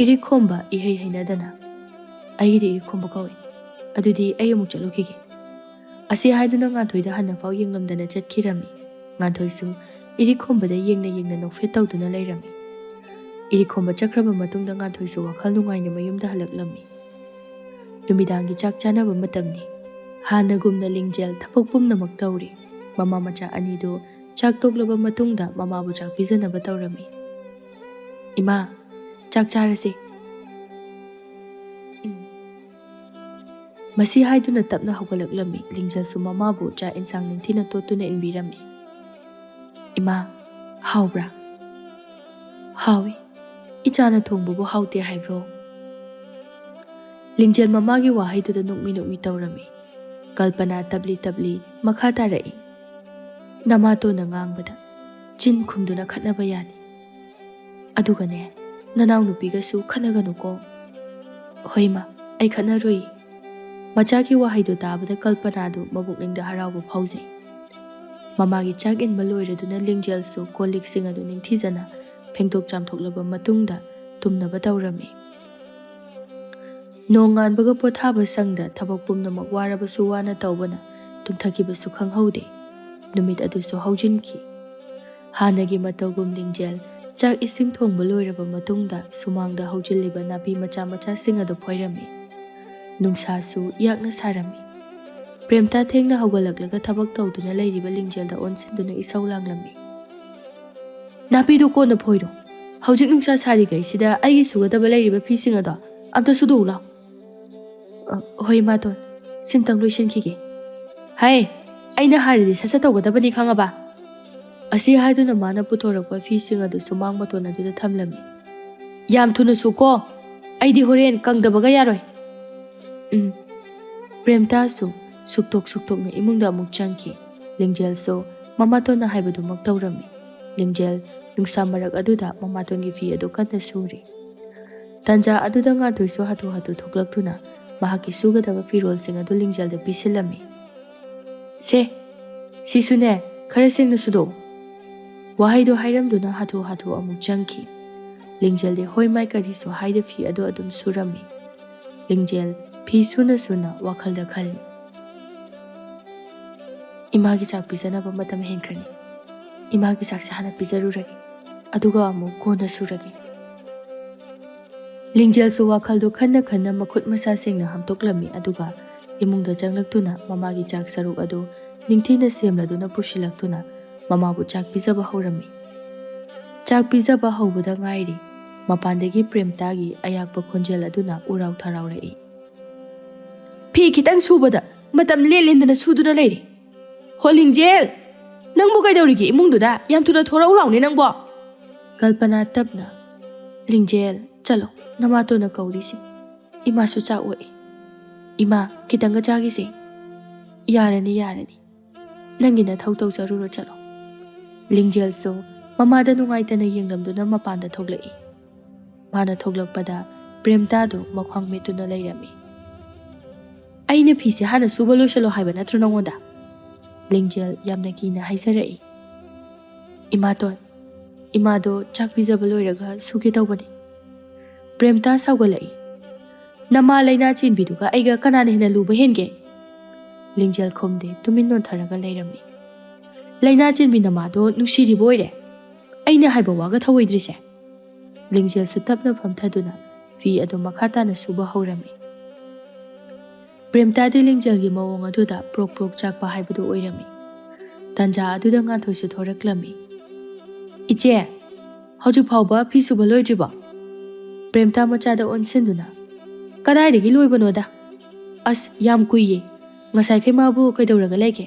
ꯏꯔꯤꯛ ꯈꯣꯝꯕ ꯏꯍꯩ ꯍꯩꯅꯗꯅ, "ꯑꯩꯒꯤꯗꯤ ꯏꯔꯤꯛ ꯈꯣꯝꯕ ꯀꯧꯏ꯫ ꯑꯗꯨꯗꯤ ꯑꯩ ꯑꯃꯨꯛ ꯆꯠꯂꯨꯈꯤꯒꯦ꯫" ꯑꯁꯤ ꯍꯥꯏꯗꯨꯅ ꯉꯥꯟꯊꯣꯏꯗ ꯍꯟꯅꯐꯥꯎ ꯌꯦꯡꯂꯝꯗꯅ ꯆꯠꯈꯤꯔꯝꯃꯤ꯫ ꯉꯥꯟꯊꯣꯏꯁꯨ ꯏꯔꯤꯛ ꯈꯣꯝꯕꯗ ꯌꯦꯡꯅ ꯌꯦꯡꯅ ꯅꯣꯛꯐꯦꯠ ꯇꯧꯗꯨꯅ ꯂꯩꯔꯝꯃꯤ꯫ ꯏꯔꯤꯛ ꯈꯣꯝꯕ ꯆꯠꯈ꯭ꯔꯕ ꯃꯇꯨꯡꯗ ꯉꯥꯟꯊꯣꯏꯁꯨ ꯋꯥꯈꯜ ꯅꯨꯡꯉꯥꯏꯅ ꯃꯌꯨꯝꯗ ꯍꯜꯂꯛꯂꯝꯃꯤ꯫ ꯅꯨꯃꯤꯗꯥꯡꯒꯤ ꯆꯥꯛ ꯆꯥꯅꯕ ꯃꯇꯝꯅꯤ꯫ ꯍꯥꯟꯅꯒꯨꯝꯅ ꯂꯤꯡꯖꯦꯜ ꯊꯕꯛ ꯄꯨꯝꯅꯃꯛ ꯇꯧꯔꯤ꯫ ꯃꯃꯥ ꯃꯆꯥ ꯑꯅꯤꯗꯨ ꯆꯥꯛ ꯇꯣꯛꯂꯕ ꯃꯇꯨꯡꯗ ꯃꯃꯥꯕꯨ ꯆꯥꯛ ꯄꯤꯖꯅꯕ ꯇꯧꯔꯝꯃꯤ꯫ "ꯏꯃꯥ, ꯆꯥꯛ ꯆꯥꯔꯁꯤ꯫" "ꯎꯝ꯫" ꯃꯁꯤ ꯍꯥꯏꯗꯨꯅ ꯇꯞꯅ ꯍꯧꯒꯠꯂꯛꯂꯝꯃꯤ꯫ ꯂꯤꯡꯖꯦꯜꯁꯨ ꯃꯃꯥꯕꯨ ꯆꯥꯛ ꯏꯟꯁꯥꯡ ꯅꯤꯡꯊꯤꯅ ꯇꯣꯠꯇꯨꯅ ꯏꯟꯕꯤꯔꯝꯃꯤ꯫ "ꯏꯃꯥ, ꯍꯥꯎꯕ꯭ꯔꯥ?" "ꯍꯥꯎꯏ꯫ ꯏꯆꯥꯅ ꯊꯣꯡꯕꯕꯨ ꯍꯥꯎꯇꯦ ꯍꯥꯏꯕ꯭ꯔꯣ?" ꯂꯤꯡꯖꯦꯜ ꯃꯃꯥꯒꯤ ꯋꯥꯍꯩꯗꯨꯗ ꯅꯣꯛꯃꯤ ꯅꯣꯛꯃꯤ ꯇꯧꯔꯝꯃꯤ꯫ ꯀꯜꯄꯅꯥ ꯇꯞꯂꯤ ꯇꯞꯂꯤ ꯃꯈꯥ ꯇꯥꯔꯛꯏ꯫ "ꯅꯃꯥꯇꯣꯟꯅ ꯉꯥꯡꯕꯗ ꯆꯤꯟ ꯈꯨꯝꯗꯨꯅ ꯈꯠꯅꯕ ꯌꯥꯗꯦ꯫ ꯑꯗꯨꯒꯅꯦ, ꯅꯅꯥꯎꯅꯨꯄꯤꯒꯁꯨ ꯈꯠꯅꯒꯅꯨꯀꯣ꯫" "ꯍꯣꯏ ꯃꯥ, ꯑꯩ ꯈꯠꯅꯔꯣꯏ꯫" ꯃꯆꯥꯒꯤ ꯋꯥꯍꯩꯗꯨ ꯇꯥꯕꯗ ꯀꯜꯄꯅꯥꯗꯨ ꯃꯕꯨꯛꯅꯤꯡꯗ ꯍꯔꯥꯎꯕ ꯐꯥꯎꯖꯩ꯫ ꯃꯃꯥꯒꯤ ꯆꯥꯛ ꯏꯟꯕ ꯂꯣꯏꯔꯗꯨꯅ ꯂꯤꯡꯖꯦꯜꯁꯨ ꯀꯣꯜ ꯂꯤꯛꯁꯤꯡ ꯑꯗꯨ ꯅꯤꯡꯊꯤꯖꯅ ꯐꯦꯡꯗꯣꯛ ꯆꯥꯝꯊꯣꯛꯂꯕ ꯃꯇꯨꯡꯗ ꯇꯨꯝꯅꯕ ꯇꯧꯔꯝꯃꯤ꯫ ꯅꯣꯡꯉꯥꯟꯕꯒ ꯄꯣꯊꯥꯕ ꯁꯪꯗ ꯊꯕꯛ ꯄꯨꯝꯅꯃꯛ ꯋꯥꯔꯕꯁꯨ ꯋꯥꯅ ꯇꯧꯕꯅ ꯇꯨꯝꯊꯈꯤꯕꯁꯨ ꯈꯪꯍꯧꯗꯦ꯫ ꯅꯨꯃꯤꯠ ꯑꯗꯨꯁꯨ ꯍꯧꯖꯤꯟꯈꯤ꯫ ꯍꯥꯟꯅꯒꯤ ꯃꯇꯧꯒꯨꯝ ꯂꯤꯡꯖꯦꯜ ꯆꯥꯛ ꯏꯁꯤꯡ ꯊꯣꯡꯕ ꯂꯣꯏꯔꯕ ꯃꯇꯨꯡꯗ ꯁꯨꯃꯥꯡꯗ ꯍꯧꯖꯤꯜꯂꯤꯕ ꯅꯥꯄꯤ ꯃꯆꯥ ꯃꯆꯥꯁꯤꯡ ꯑꯗꯨ ꯐꯣꯏꯔꯝꯃꯤ꯫ ꯅꯨꯡꯁꯥꯁꯨ ꯌꯥꯛꯅ ꯁꯥꯔꯝꯃꯤ꯫ ꯄ꯭ꯔꯦꯝꯇꯥ ꯊꯦꯡꯅ ꯍꯧꯒꯠꯂꯛꯂꯒ ꯊꯕꯛ ꯇꯧꯗꯨꯅ ꯂꯩꯔꯤꯕ ꯂꯤꯡꯖꯦꯜꯗ ꯑꯣꯟꯁꯤꯟꯗꯨꯅ ꯏꯁꯧ ꯂꯥꯡꯂꯝꯃꯤ꯫ "ꯅꯥꯄꯤꯗꯨ ꯀꯣꯟꯅ ꯐꯣꯏꯔꯣ꯫ ꯍꯧꯖꯤꯛ ꯅꯨꯡꯁꯥ ꯁꯥꯔꯤꯉꯩꯁꯤꯗ ꯑꯩꯒꯤ ꯁꯨꯒꯗꯕ ꯂꯩꯔꯤꯕ ꯐꯤꯁꯤꯡ ꯑꯗꯣ ꯑꯝꯇ ꯁꯨꯗꯣꯛꯎ ꯂꯥꯎ꯫" "ꯑ, ꯍꯣꯏ, ꯏꯃꯥꯇꯣꯟ, ꯁꯤꯝꯇꯪ ꯂꯣꯏꯁꯤꯟꯈꯤꯒꯦ꯫" "ꯍꯥꯏ, ꯑꯩꯅ ꯍꯥꯏꯔꯗꯤ ꯁꯠ ꯁꯠ ꯇꯧꯒꯗꯕꯅꯤ, ꯈꯪꯉꯕ?" ꯑꯁꯤ ꯍꯥꯏꯗꯨꯅ ꯃꯥꯅ ꯄꯨꯊꯣꯔꯛꯄ ꯐꯤꯁꯤꯡ ꯑꯗꯨ ꯁꯨꯃꯥꯡ ꯃꯇꯣꯟ ꯑꯗꯨꯗ ꯊꯝꯂꯝꯃꯤ꯫ "ꯌꯥꯝ ꯊꯨꯅ ꯁꯨꯀꯣ, ꯑꯩꯗꯤ ꯍꯣꯔꯦꯟ ꯀꯪꯗꯕꯒ ꯌꯥꯔꯣꯏ꯫" ꯎꯝ꯫ ꯄ꯭ꯔꯦꯝꯇꯥꯁꯨ ꯁꯨꯛꯇꯣꯛ ꯁꯨꯛꯇꯣꯛꯅ ꯏꯃꯨꯡꯗ ꯑꯃꯨꯛ ꯆꯪꯈꯤ꯫ ꯂꯤꯡꯖꯦꯜꯁꯨ ꯃꯃꯥꯇꯣꯟꯅ ꯍꯥꯏꯕꯗꯨꯃꯛ ꯇꯧꯔꯝꯃꯤ꯫ ꯂꯤꯡꯖꯦꯜ ꯅꯨꯡꯁꯥ ꯃꯔꯛ ꯑꯗꯨꯗ ꯃꯃꯥꯇꯣꯟꯒꯤ ꯐꯤ ꯑꯗꯨ ꯀꯟꯅ ꯁꯨꯔꯤ꯫ ꯇꯥꯟꯖꯥ ꯑꯗꯨꯗ ꯉꯥꯟꯊꯣꯏꯁꯨ ꯍꯥꯊꯨ ꯍꯥꯊꯨ ꯊꯣꯛꯂꯛꯇꯨꯅ ꯃꯍꯥꯛꯀꯤ ꯁꯨꯒꯗꯕ ꯐꯤꯔꯣꯜꯁꯤꯡ ꯑꯗꯨ ꯂꯤꯡꯖꯦꯜꯗ ꯄꯤꯁꯤꯜꯂꯝꯃꯤ꯫ "ꯁꯦ, ꯁꯤꯁꯨꯅꯦ, ꯈꯔ ꯁꯦꯡꯅ ꯁꯨꯗꯣꯛꯎ꯫" ꯋꯥꯍꯩꯗꯨ ꯍꯥꯏꯔꯝꯗꯨꯅ ꯍꯥꯊꯨ ꯍꯥꯊꯨ ꯑꯃꯨꯛ ꯆꯪꯈꯤ꯫ ꯂꯤꯡꯖꯦꯜꯗꯤ ꯍꯣꯏ ꯃꯥꯏ ꯀꯔꯤꯁꯨ ꯍꯥꯏꯗ ꯐꯤ ꯑꯗꯨ ꯑꯗꯨꯝ ꯁꯨꯔꯝꯃꯤ꯫ ꯂꯤꯡꯖꯦꯜ ꯐꯤ ꯁꯨꯅ ꯁꯨꯅ ꯋꯥꯈꯜꯗ ꯈꯜꯂꯤ, "ꯏꯃꯥꯒꯤ ꯆꯥꯛ ꯄꯤꯖꯅꯕ ꯃꯇꯝ ꯍꯦꯟꯈ꯭ꯔꯅꯤ꯫ ꯏꯃꯥꯒꯤ ꯆꯥꯛꯁꯦ ꯍꯥꯟꯅ ꯄꯤꯖꯔꯨꯔꯒꯦ, ꯑꯗꯨꯒ ꯑꯃꯨꯛ ꯀꯣꯟꯅ ꯁꯨꯔꯒꯦ꯫" ꯂꯤꯡꯖꯦꯜꯁꯨ ꯋꯥꯈꯜꯗꯨ ꯈꯟꯅ ꯈꯟꯅ ꯃꯈꯨꯠ ꯃꯁꯥ ꯁꯦꯡꯅ ꯍꯥꯝꯗꯣꯛꯂꯝꯃꯤ, ꯑꯗꯨꯒ ꯏꯃꯨꯡꯗ ꯆꯪꯂꯛꯇꯨꯅ ꯃꯃꯥꯒꯤ ꯆꯥꯛ ꯁꯔꯨꯛ ꯑꯗꯨ ꯅꯤꯡꯊꯤꯅ ꯁꯦꯝꯂꯗꯨꯅ ꯄꯨꯁꯤꯜꯂꯛꯇꯨꯅ ꯃꯃꯥꯕꯨ ꯆꯥꯛ ꯄꯤꯖꯕ ꯍꯧꯔꯝꯃꯤ꯫ ꯆꯥꯛ ꯄꯤꯖꯕ ꯍꯧꯕꯗ ꯉꯥꯏꯔꯤ, ꯃꯄꯥꯟꯗꯒꯤ ꯄ꯭ꯔꯦꯝꯇꯥꯒꯤ ꯑꯌꯥꯛꯄ ꯈꯣꯟꯖꯦꯜ ꯑꯗꯨꯅ ꯎꯔꯥꯎ ꯊꯔꯥꯎꯔꯛꯏ꯫ "ꯐꯤ ꯈꯤꯇꯪ ꯁꯨꯕꯗ ꯃꯇꯝ ꯂꯦꯟ ꯂꯦꯟꯗꯅ ꯁꯨꯗꯨꯅ ꯂꯩꯔꯤ꯫ ꯍꯣ ꯂꯤꯡꯖꯦꯜ, ꯅꯪꯕꯨ ꯀꯩꯗꯧꯔꯤꯒꯦ ꯏꯃꯨꯡꯗꯨꯗ? ꯌꯥꯝ ꯊꯨꯅ ꯊꯣꯔꯛꯎ ꯂꯥꯎꯅꯦ ꯅꯪꯕꯣ!" ꯀꯜꯄꯅꯥ ꯇꯞꯅ, "ꯂꯤꯡꯖꯦꯜ, ꯆꯠꯂꯣ, ꯅꯃꯥꯇꯣꯟꯅ ꯀꯧꯔꯤꯁꯤ꯫ ꯏꯃꯥꯁꯨ ꯆꯥꯛ ꯑꯣꯛꯏ꯫ ꯏꯃꯥ, ꯈꯤꯇꯪꯒ ꯆꯥꯈꯤꯁꯦ꯫" "ꯌꯥꯔꯅꯤ, ꯌꯥꯔꯅꯤ꯫ ꯅꯪꯒꯤ ꯅꯊꯧ ꯇꯧꯖꯔꯨꯔꯣ, ꯆꯠꯂꯣ꯫" ꯂꯤꯡꯖꯦꯜꯁꯨ ꯃꯃꯥꯗ ꯅꯨꯡꯉꯥꯏꯇꯅ ꯌꯦꯡꯂꯝꯗꯨꯅ ꯃꯄꯥꯟꯗ ꯊꯣꯛꯂꯛꯏ꯫ ꯃꯥꯅ ꯊꯣꯛꯂꯛꯄꯗ ꯄ꯭ꯔꯦꯝꯇꯥꯗꯨ ꯃꯈ꯭ꯋꯥꯡ ꯃꯦꯠꯇꯨꯅ ꯂꯩꯔꯝꯃꯤ꯫ "ꯑꯩꯅ ꯐꯤꯁꯦ ꯍꯥꯟꯅ ꯁꯨꯕ ꯂꯣꯏꯁꯤꯜꯂꯣ ꯍꯥꯏꯕ ꯅꯠꯇ꯭ꯔꯣ ꯅꯉꯣꯟꯗ?" ꯂꯤꯡꯖꯦꯜ ꯌꯥꯝꯅ ꯀꯤꯅ ꯍꯥꯏꯖꯔꯛꯏ꯫ "ꯏꯃꯥꯇꯣꯟ, ꯏꯃꯥꯗꯣ ꯆꯥꯛ ꯄꯤꯖꯕ ꯂꯣꯏꯔꯒ ꯁꯨꯒꯦ ꯇꯧꯕꯅꯤ꯫" ꯄ꯭ꯔꯦꯝꯇꯥ ꯁꯥꯎꯒꯠꯂꯛꯏ꯫ "ꯅꯃꯥ ꯂꯩꯅꯥ ꯆꯦꯟꯕꯤꯗꯨꯒ ꯑꯩꯒ ꯀꯅꯥꯅ ꯍꯦꯟꯅ ꯂꯨꯕ ꯍꯦꯟꯒꯦ?" ꯂꯤꯡꯖꯦꯜ ꯈꯨꯝꯗꯦ, ꯇꯨꯃꯤꯟ ꯅꯣꯟꯊꯔꯒ ꯂꯩꯔꯝꯃꯤ꯫ "ꯂꯩꯅꯥ ꯆꯦꯟꯕꯤ ꯅꯃꯥꯗꯣ ꯅꯨꯡꯁꯤꯔꯤꯕ ꯑꯣꯏꯔꯦ, ꯑꯩꯅ ꯍꯥꯏꯕ ꯋꯥꯒ ꯊꯧꯑꯣꯏꯗ꯭ꯔꯤꯁꯦ?" ꯂꯤꯡꯖꯦꯜꯁꯨ ꯇꯞꯅ ꯐꯝꯊꯗꯨꯅ ꯐꯤ ꯑꯗꯨ ꯃꯈꯥ ꯇꯥꯅ ꯁꯨꯕ ꯍꯧꯔꯝꯃꯤ꯫ ꯄ꯭ꯔꯦꯝꯇꯥꯗꯤ ꯂꯤꯡꯖꯦꯜꯒꯤ ꯃꯑꯣꯡ ꯑꯗꯨꯗ ꯄ꯭ꯔꯣꯛ ꯄ꯭ꯔꯣꯛ ꯆꯥꯛꯄ ꯍꯥꯏꯕꯗꯨ ꯑꯣꯏꯔꯝꯃꯤ꯫ ꯇꯥꯟꯖꯥ ꯑꯗꯨꯗ ꯉꯥꯟꯊꯣꯏꯁꯨ ꯊꯣꯔꯛꯂꯝꯃꯤ꯫ "ꯏꯆꯦ, ꯍꯧꯖꯤꯛ ꯐꯥꯎꯕ ꯐꯤ ꯁꯨꯕ ꯂꯣꯏꯗ꯭ꯔꯤꯕꯣ?" ꯄ꯭ꯔꯦꯝꯇꯥ ꯃꯆꯥꯗ ꯑꯣꯟꯁꯤꯟꯗꯨꯅ, "ꯀꯗꯥꯏꯗꯒꯤ ꯂꯣꯏꯕꯅꯣꯗ? ꯑꯁ, ꯌꯥꯝ ꯀꯨꯏꯌꯦ꯫ ꯉꯁꯥꯏꯈꯩ ꯃꯥꯕꯨ ꯀꯩꯗꯧꯔꯒ ꯂꯩꯒꯦ?"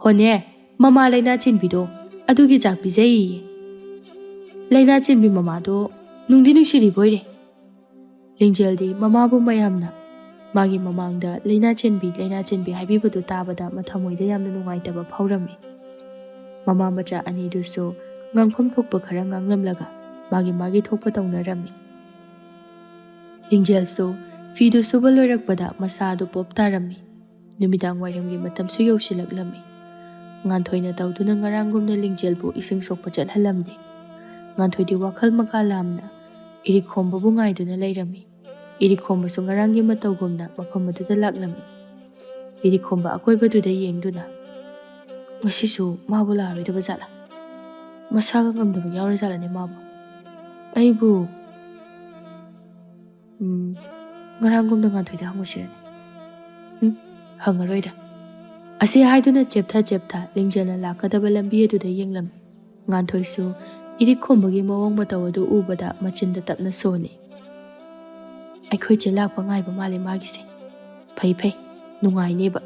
"ꯍꯣꯅꯦ, ꯃꯃꯥ ꯂꯥꯏꯅꯥ ꯆꯦꯟꯕꯤꯗꯣ ꯑꯗꯨꯒꯤ ꯆꯥꯛ ꯄꯤꯖꯩꯌꯦ꯫ ꯂꯥꯏꯅꯥ ꯆꯦꯟꯕꯤ ꯃꯃꯥꯗꯣ ꯅꯨꯡꯗꯤ ꯅꯨꯡꯁꯤꯔꯤꯕꯣꯏꯔꯦ꯫" ꯂꯤꯡꯖꯦꯜꯗꯤ ꯃꯃꯥꯕꯨ ꯃꯌꯥꯝꯅ ꯃꯥꯒꯤ ꯃꯃꯥꯡꯗ "ꯂꯥꯏꯅꯥ ꯆꯦꯟꯕꯤ, ꯂꯥꯏꯅꯥ ꯆꯦꯟꯕꯤ" ꯍꯥꯏꯕꯤꯕꯗꯨ ꯇꯥꯕꯗ ꯃꯊꯃꯣꯏꯗ ꯌꯥꯝꯅ ꯅꯨꯡꯉꯥꯏꯇꯕ ꯐꯥꯎꯔꯝꯃꯤ꯫ ꯃꯃꯥ ꯃꯆꯥ ꯑꯅꯤꯗꯨꯁꯨ ꯉꯥꯡꯐꯝ ꯊꯣꯛꯄ ꯈꯔ ꯉꯥꯡꯂꯝꯂꯒ ꯃꯥꯒꯤ ꯃꯥꯒꯤ ꯊꯣꯛꯄ ꯇꯧꯅꯔꯝꯃꯤ꯫ ꯂꯤꯡꯖꯦꯜꯁꯨ ꯐꯤꯗꯨ ꯁꯨꯕ ꯂꯣꯏꯔꯛꯄꯗ ꯃꯁꯥ ꯑꯗꯨ ꯄꯣꯞ ꯇꯥꯔꯝꯃꯤ꯫ ꯅꯨꯃꯤꯗꯥꯡ ꯋꯥꯏꯔꯝꯒꯤ ꯃꯇꯝꯁꯨ ꯌꯧꯁꯤꯜꯂꯛꯂꯝꯃꯤ꯫ ꯉꯥꯟꯊꯣꯏꯅ ꯇꯧꯗꯨꯅ ꯉꯔꯥꯡꯒꯨꯝꯅ ꯂꯤꯡꯖꯦꯜꯕꯨ ꯏꯁꯤꯡ ꯁꯣꯛꯄ ꯆꯠꯍꯜꯂꯝꯗꯦ꯫ ꯉꯥꯟꯊꯣꯏꯗꯤ ꯋꯥꯈꯜ ꯃꯀꯥ ꯂꯥꯝꯅ ꯏꯔꯤꯛ ꯈꯣꯝꯕꯕꯨ ꯉꯥꯏꯗꯨꯅ ꯂꯩꯔꯝꯃꯤ꯫ ꯏꯔꯤꯛ ꯈꯣꯝꯕꯁꯨ ꯉꯔꯥꯡꯒꯤ ꯃꯇꯧꯒꯨꯝꯅ ꯃꯐꯝ ꯑꯗꯨꯗ ꯂꯥꯛꯂꯝꯃꯤ꯫ ꯏꯔꯤꯛ ꯈꯣꯝꯕ ꯑꯀꯣꯏꯕꯗꯨꯗ ꯌꯦꯡꯗꯨꯅ, "ꯉꯁꯤꯁꯨ ꯃꯥꯕꯨ ꯂꯥꯛꯑꯔꯣꯏꯗꯕ ꯖꯥꯠꯂꯥ? ꯃꯁꯥꯒ ꯉꯝꯗꯕ ꯌꯥꯎꯔ ꯖꯥꯠꯂꯅꯦ ꯃꯥꯕꯨ? ꯑꯩꯕꯨ, ꯎꯝ, ꯉꯔꯥꯡꯒꯨꯝꯅ ꯉꯥꯟꯊꯣꯏꯗ ꯍꯪꯉꯨꯁꯤꯔꯅꯦ? ꯎꯝ, ꯍꯪꯉꯔꯣꯏꯗ꯫" ꯑꯁꯤ ꯍꯥꯏꯗꯨꯅ ꯆꯦꯞꯊ ꯆꯦꯞꯊ ꯂꯤꯡꯖꯦꯜꯅ ꯂꯥꯛꯀꯗꯕ ꯂꯝꯕꯤ ꯑꯗꯨꯗ ꯌꯦꯡꯂꯝꯃꯤ꯫ ꯉꯥꯟꯊꯣꯏꯁꯨ ꯏꯔꯤꯛ ꯈꯣꯝꯕꯒꯤ ꯃꯑꯣꯡ ꯃꯇꯧ ꯑꯗꯨ ꯎꯕꯗ ꯃꯆꯤꯟꯗ ꯇꯞꯅ ꯁꯣꯜꯂꯤ꯫ "ꯑꯩꯈꯣꯏ ꯆꯦ ꯂꯥꯛꯄ ꯉꯥꯏꯕ ꯃꯥꯜꯂꯦ ꯃꯥꯒꯤꯁꯦ꯫ ꯐꯩ ꯐꯩ, ꯅꯨꯡꯉꯥꯏꯅꯦꯕ꯫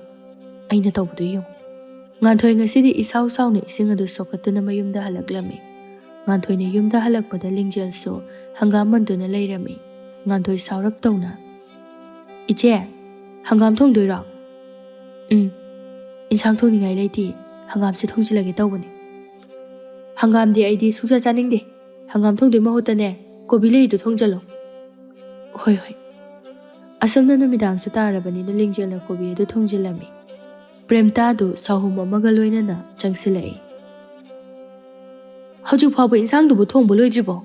ꯑꯩꯅ ꯇꯧꯕꯗꯨ ꯌꯦꯡꯉꯨ꯫" ꯉꯥꯟꯊꯣꯏ ꯉꯁꯤꯗꯤ ꯏꯁꯥꯎ ꯁꯥꯎꯅ ꯏꯁꯤꯡ ꯑꯗꯨ ꯁꯣꯛꯀꯠꯇꯨꯅ ꯃꯌꯨꯝꯗ ꯍꯜꯂꯛꯂꯝꯃꯤ꯫ ꯉꯥꯟꯊꯣꯏꯅ ꯌꯨꯝꯗ ꯍꯜꯂꯛꯄꯗ ꯂꯤꯡꯖꯦꯜꯁꯨ ꯍꯪꯒꯥꯝ ꯃꯟꯗꯨꯅ ꯂꯩꯔꯝꯃꯤ꯫ ꯉꯥꯟꯊꯣꯏ ꯁꯥꯎꯔꯞ ꯇꯧꯅ, "ꯏꯆꯦ, ꯍꯪꯒꯥꯝ ꯊꯣꯡꯗꯣꯏꯔꯣ?" "ꯎꯝ, ꯏꯟꯁꯥꯡ ꯊꯣꯡꯅꯤꯡꯉꯥꯏ ꯂꯩꯇꯦ, ꯍꯪꯒꯥꯝꯁꯦ ꯊꯣꯡꯖꯤꯜꯂꯒꯦ ꯇꯧꯕꯅꯦ꯫" "ꯍꯪꯒꯥꯝꯗꯤ ꯑꯩꯗꯤ ꯁꯨꯡꯆꯥ ꯆꯥꯅꯤꯡꯗꯦ꯫ ꯍꯪꯒꯥꯝ ꯊꯣꯡꯗꯣꯏ ꯃꯍꯨꯠꯇꯅꯦ, ꯀꯣꯕꯤ ꯂꯩꯗꯨ ꯊꯣꯡꯖꯤꯜꯂꯣ꯫" "ꯍꯣꯏ, ꯍꯣꯏ꯫" ꯑꯁꯨꯝꯅ ꯅꯨꯃꯤꯗꯥꯡꯁꯨ ꯇꯥꯔꯕꯅꯤꯅ ꯂꯤꯡꯖꯦꯜꯅ ꯀꯣꯕꯤ ꯑꯗꯨ ꯊꯣꯡꯖꯤꯜꯂꯝꯃꯤ꯫ ꯄ꯭ꯔꯦꯝꯇꯥꯗꯨ ꯁꯥꯍꯨꯝ ꯑꯃꯒ ꯂꯣꯏꯅꯅ ꯆꯪꯁꯤꯜꯂꯛꯏ꯫ "ꯍꯧꯖꯤꯛ ꯐꯥꯎꯕ ꯏꯟꯁꯥꯡꯗꯨꯕꯨ ꯊꯣꯡꯕ ꯂꯣꯏꯗ꯭ꯔꯤꯕꯣ?"